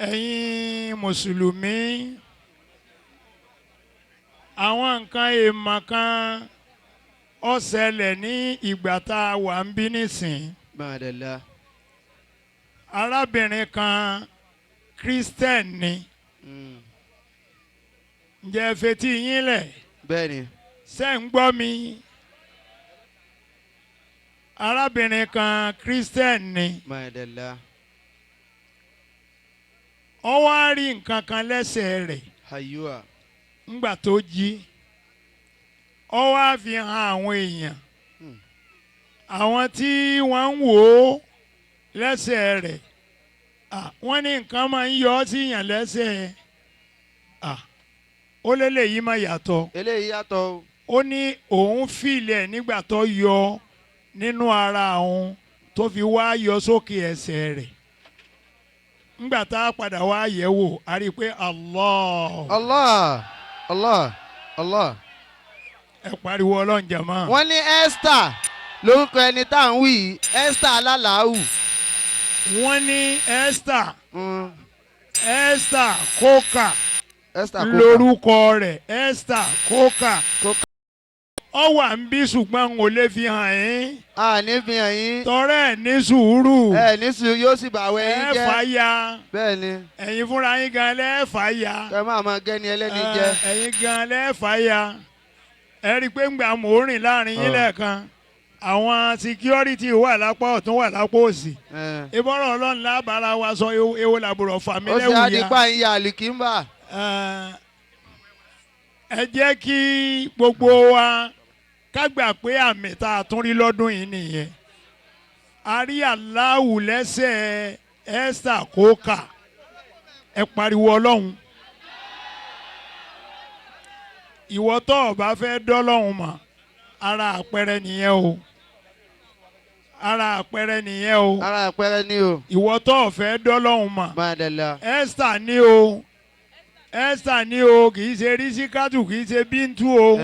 Ẹ̀yin mùsùlùmí, àwọn nǹkan èèmọ̀ kan ó ṣẹlẹ̀ ní ìgbà tá a wà ń bí nísìn. Bàdàlá. Arábìnrin kan Christian ni. Ǹjẹ́ ẹ fetí yín lẹ̀? Bẹ́ẹ̀ni. Ṣé ń gbọ́ mi? Arábìnrin kan Christian ni. Bàdàlá. Ó wá rí nǹkan kan lẹ́sẹ̀ rẹ̀. Hayua. Ńgbà tó jí ó wá fi hàn àwọn èèyàn àwọn tí wọ́n ń wò ó lẹ́sẹ̀ rẹ̀ wọ́n ní nǹkan máa ń yọ ọ́ sí yàn lẹ́sẹ̀ ó lélẹ̀ yìí máa yàtọ̀. Eléyìí yàtọ̀ o. Ó ní òun fìlẹ̀ nígbà tó yọ nínú ara òun tó fi wá yọ sókè ẹsẹ̀ rẹ̀ ńgbà tá a padà wá yẹ̀ wò a rí i pé Allah. Allah Allah Allah. Ẹ pariwo ọlọ́run jàmá. Wọ́n ní Esther lórúkọ ẹni tá à ń wí Esther alálàáhù. Wọ́n ní Esther Esther Kóka. Esther Koka. Lórúkọ rẹ̀ Esther Koka. Ọ wà ń bí ṣùgbọ́n n ò lè fi hàn yín. A ní fi hàn yín. Tọrẹ ẹ̀ ní sùúrù. Ẹ ní sùúrù yóò sì bàwẹ̀ yín Ẹ jẹ́. fà ya. Bẹ́ẹ̀ ni. Ẹ̀yin fúnra yín gan lẹ́ fà ya. Kẹ́ máa máa gẹ́ni ẹlẹ́ni jẹ. Ẹ̀yin gan lẹ́ fà ya. Ẹ rí i pé ńgbà mò ń rìn láàrin yín lẹ́ẹ̀kan, àwọn security wà lápá ọ̀tún, wà lápá òsì. Ìbọ̀rọ̀ Ọlọ́run lábára wa sọ, ewo làbúrò fà mí Ó ṣe lẹ́wù ya. àdìpá ń ya àlìkínbà. Ẹ jẹ́ kí gbogbo wa ká gbà pé àmì tá a tún rí lọ́dún yìí nìyẹn. A rí Aláwù lẹ́sẹ̀ Esther Koka. Ẹ pariwo Ọlọ́run. Ìwọ tó o bá fẹ́ dọ́lọ́run mọ̀, ara àpẹẹrẹ nìyẹn o, ara àpẹẹrẹ nìyẹn o. Ara àpẹẹrẹ ni o. Ìwọ tó o fẹ́ dọ́lọ́run mọ̀. Máa dẹ̀la. Esther ni o, Esther ni o, kì í ṣe Rísíkátù, kì í ṣe Bíntú o.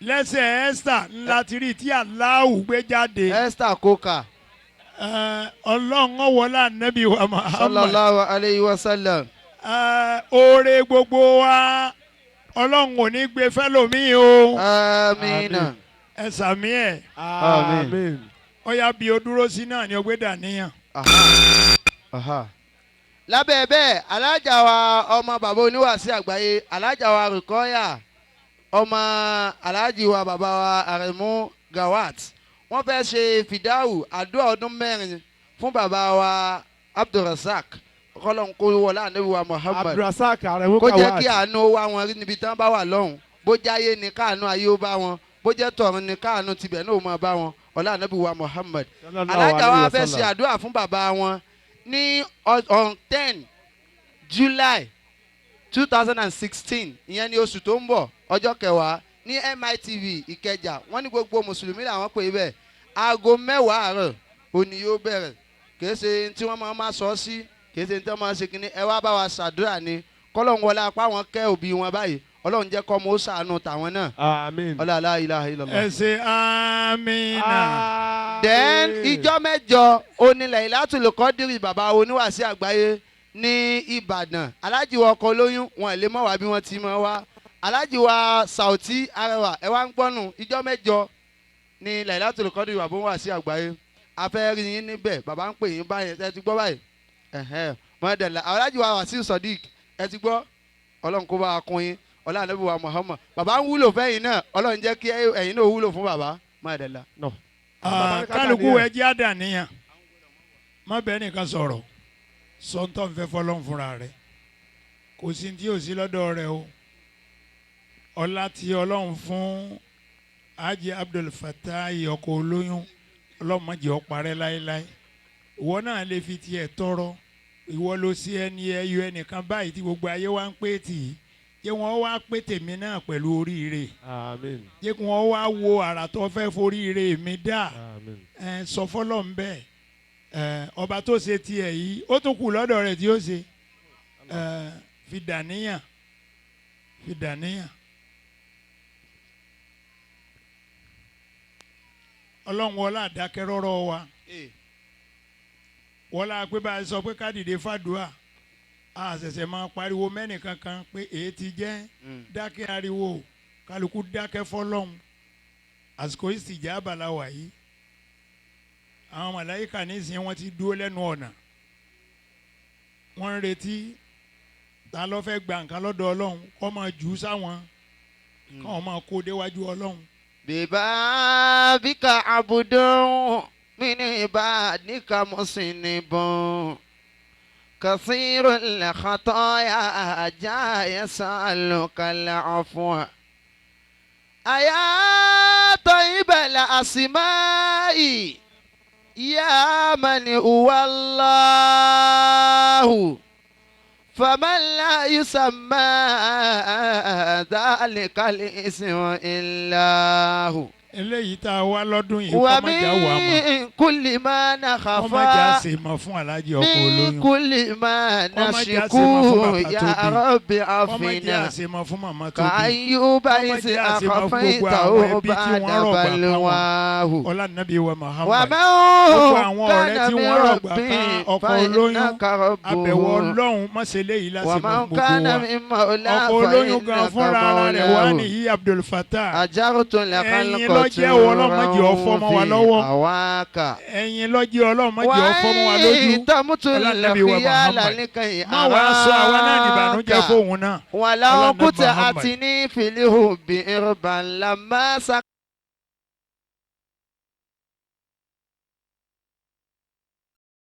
Lẹ́sẹ̀ Esther ńlá ti rí tí Aláwù gbé jáde. Esther Koka. Ọlọ́run ọwọ́lá nẹ́bí wa Muhammad. Sallallahu alayhi wa sallam. Oore gbogbo wa, Ọlọ́run ò ní gbé fẹ́lòmíì o. Amina. Ẹ sàmí ẹ̀. Àmín. Ó yá, bí o dúró sí náà ni o gbé dàníyàn. Lábẹ́ bẹ́ẹ̀, alájà wa ọmọ bàbá oníwàásí àgbáyé, alájà wa Rukọ́yà ọmọ aláàjì wa bàbá wa Aremu Gawat, wọ́n fẹ́ ṣe fìdáwù àdúrà ọdún 4 fún bàbá wa Abdulrasaq, kọ́lọ́n kó wọlé ànábì wa Muhammad. Abdulrasaq Aremu Kó jẹ́ Gawat. kí àánú wá wọn rí níbi tán bá wà lọ́hùn. Bó jáyé ni káànú ayé ó bá wọn, bó jẹ́ tọ̀run ni káànú tibẹ̀ náà ó máa bá wọn, ọlá ànábì wa Muhammad. Alájà wa fẹ́ ṣe àdúrà fún bàbá wọn ní on 10 July 2016, ìyẹn ní oṣù tó ń bọ̀, ọjọ́ 10, ní MITV Ìkẹjà. Wọ́n ní gbogbo mùsùlùmí làwọn pè é bẹ́ẹ̀. Aago 10 àárọ̀ òní yóò bẹ̀rẹ̀. Kìí ṣe tí wọ́n máa sọ sí, kìí ṣe tí wọ́n máa ṣe kínní. Ẹ wá bá wa ṣàdúrà ni, kọ́lọ́hún wọlé apá wọn kẹ́ òbí wọn báyìí, Ọlọ́run jẹ́ kọ́ mọ́ ó ṣàánú tàwọn náà. Àmín. Ọlá la ilaha illallah. Ẹ ṣe amínà. Then ìjọ 8 onílẹ̀ Ìlàtúlù Kọ́dírì bàbá oníwàásí àgbáyé ní Ìbàdàn. Aláàjì wa ọkọ olóyún wọn lè mọ̀ wá bí wọ́n ti mọ̀ wá. Aláàjì wa Sauti Arẹwà, ẹ wá ń gbọ́nù, ìjọ 8 ní Lailatul Qadri bàbá oníwàásí àgbáyé. A fẹ́ rí yín níbẹ̀. Bàbá ń pè yín báyẹn, ẹ ti gbọ́ báyìí. Mọ̀ọ́dẹ̀lá aláàjì wa Wasiu Sodiq, ẹ ti gbọ́. Ọlọ́run kó bá a kún yín, ọlọ́run ànábì wa Muhammad. Bàbá ń wúlò fẹ́yìn náà, Ọlọ́run jẹ́ kí ẹ̀yin náà wúlò fún bàbá. Mọ̀ọ́dẹ̀lá. Kálukú ẹ jẹ́ àdàníyàn, má bẹ́ẹ̀ nìkan sọ̀rọ̀, sọ́ńtọ́ ń fẹ́ fọlọ́n fúnra rẹ̀. Kò sí tí ò sí lọ́dọ̀ rẹ̀ o. Ọlá tí Ọlọ́run fún Haji Abdul Fatai ọkọ̀ olóyún, Ọlọ́run má jẹ́ ó parẹ́ láéláé. Ìwọ náà lè fi tiẹ̀ tọrọ. Ìwọ ló sí ẹni ẹyọ ẹnìkan báyìí tí gbogbo ayé wa ń pè tì í, jẹ́ wọ́n wá pé tèmi náà pẹ̀lú oríire. Àmín. Jẹ́ kí wọ́n wá wo àrà tó fẹ́ foríire mi dá. Àmín. Ẹ sọ fọlọ́ ń bẹ́ẹ̀. Ọba tó ṣe tiẹ̀ yìí, ó tún kù lọ́dọ̀ rẹ̀ tí ó ṣe. Fi dàníyàn, fi dàníyàn. Ọlọ́run wọlé àdákẹ́rọ́rọ́ wa, wọlé pé bá a sọ pé ká dìde fàdúrà, a ṣẹ̀ṣẹ̀ máa pariwo mẹ́nì kankan pé èyí ti jẹ́ dákẹ́ ariwo, kálukú dákẹ́ fọlọ́hún. Àsìkò ìsìjàbà la wà yìí. Àwọn màláyíkà nísìnyí wọ́n ti dúró lẹ́nu ọ̀nà, wọ́n ń retí ta ló fẹ́ gba nǹkan lọ́dọ̀ Ọlọ́run kó máa jù ú sáwọn, káwọn máa kó déwájú Ọlọ́run. Bíbá bíkà àbùdó mi ní ibà níkà mùsùlùmí kàṣírò lẹ́kọ̀tọ́ ajá yẹn ọ̀fun. Àyà tó ibẹ̀ àsìmáì yá mani wàláhù faman la yusamma dhalika al-ismu illahu. Eléyìí tá a wá lọ́dún yìí, kọ́ má jà wà mọ́. ومن كل ما Kọ́ má jà نخاف ṣe mọ́ fún aláàjì ọkọ من olóyún. كل ما Kọ́ má jẹ́ àṣemọ́ fún نشكو bàbá tó يا bí. رب Kọ́ má jẹ́ عافنا àṣemọ́ fún màmá tó bí. كأيوب Kọ́ má إذ jẹ́ àṣemọ́ fún gbogbo أخفيته àwọn ẹbí tí بعد wọ́n rọ̀gbà káwọn. بلواه Ọlá nàbí wa Muhammad. ومن Gbogbo àwọn ọ̀rẹ́ كان tí من wọ́n rọ̀gbà ربي ká ọkọ olóyún. فإنك Àbẹ̀wò ربه Ọlọ́run má ṣe léyìí lásìmọ̀ ومن fún gbogbo كان wa. من مولاه Ọkọ olóyún gan فإنك fúnra ara rẹ̀ wá مولاه nìyí Abdul Fattah. أجرت Ẹ̀yin لخلق ló jẹ́ Ọlọ́run má jẹ́ ọfọ́ mọ́ wa lọ́wọ́. هواك Ẹ̀yin lọ́jẹ́ Ọlọ́run má jẹ́ ọfọ́ mọ́ wa lójú. تمت Ọlá Nábì wa الخيال Muhammad. لكي Má wàá sọ àwa náà dìbànújẹ́ أراك fóun náà. ولو Ọlá Nábì كنت Muhammad. أتني في الهب إربا لما سكت.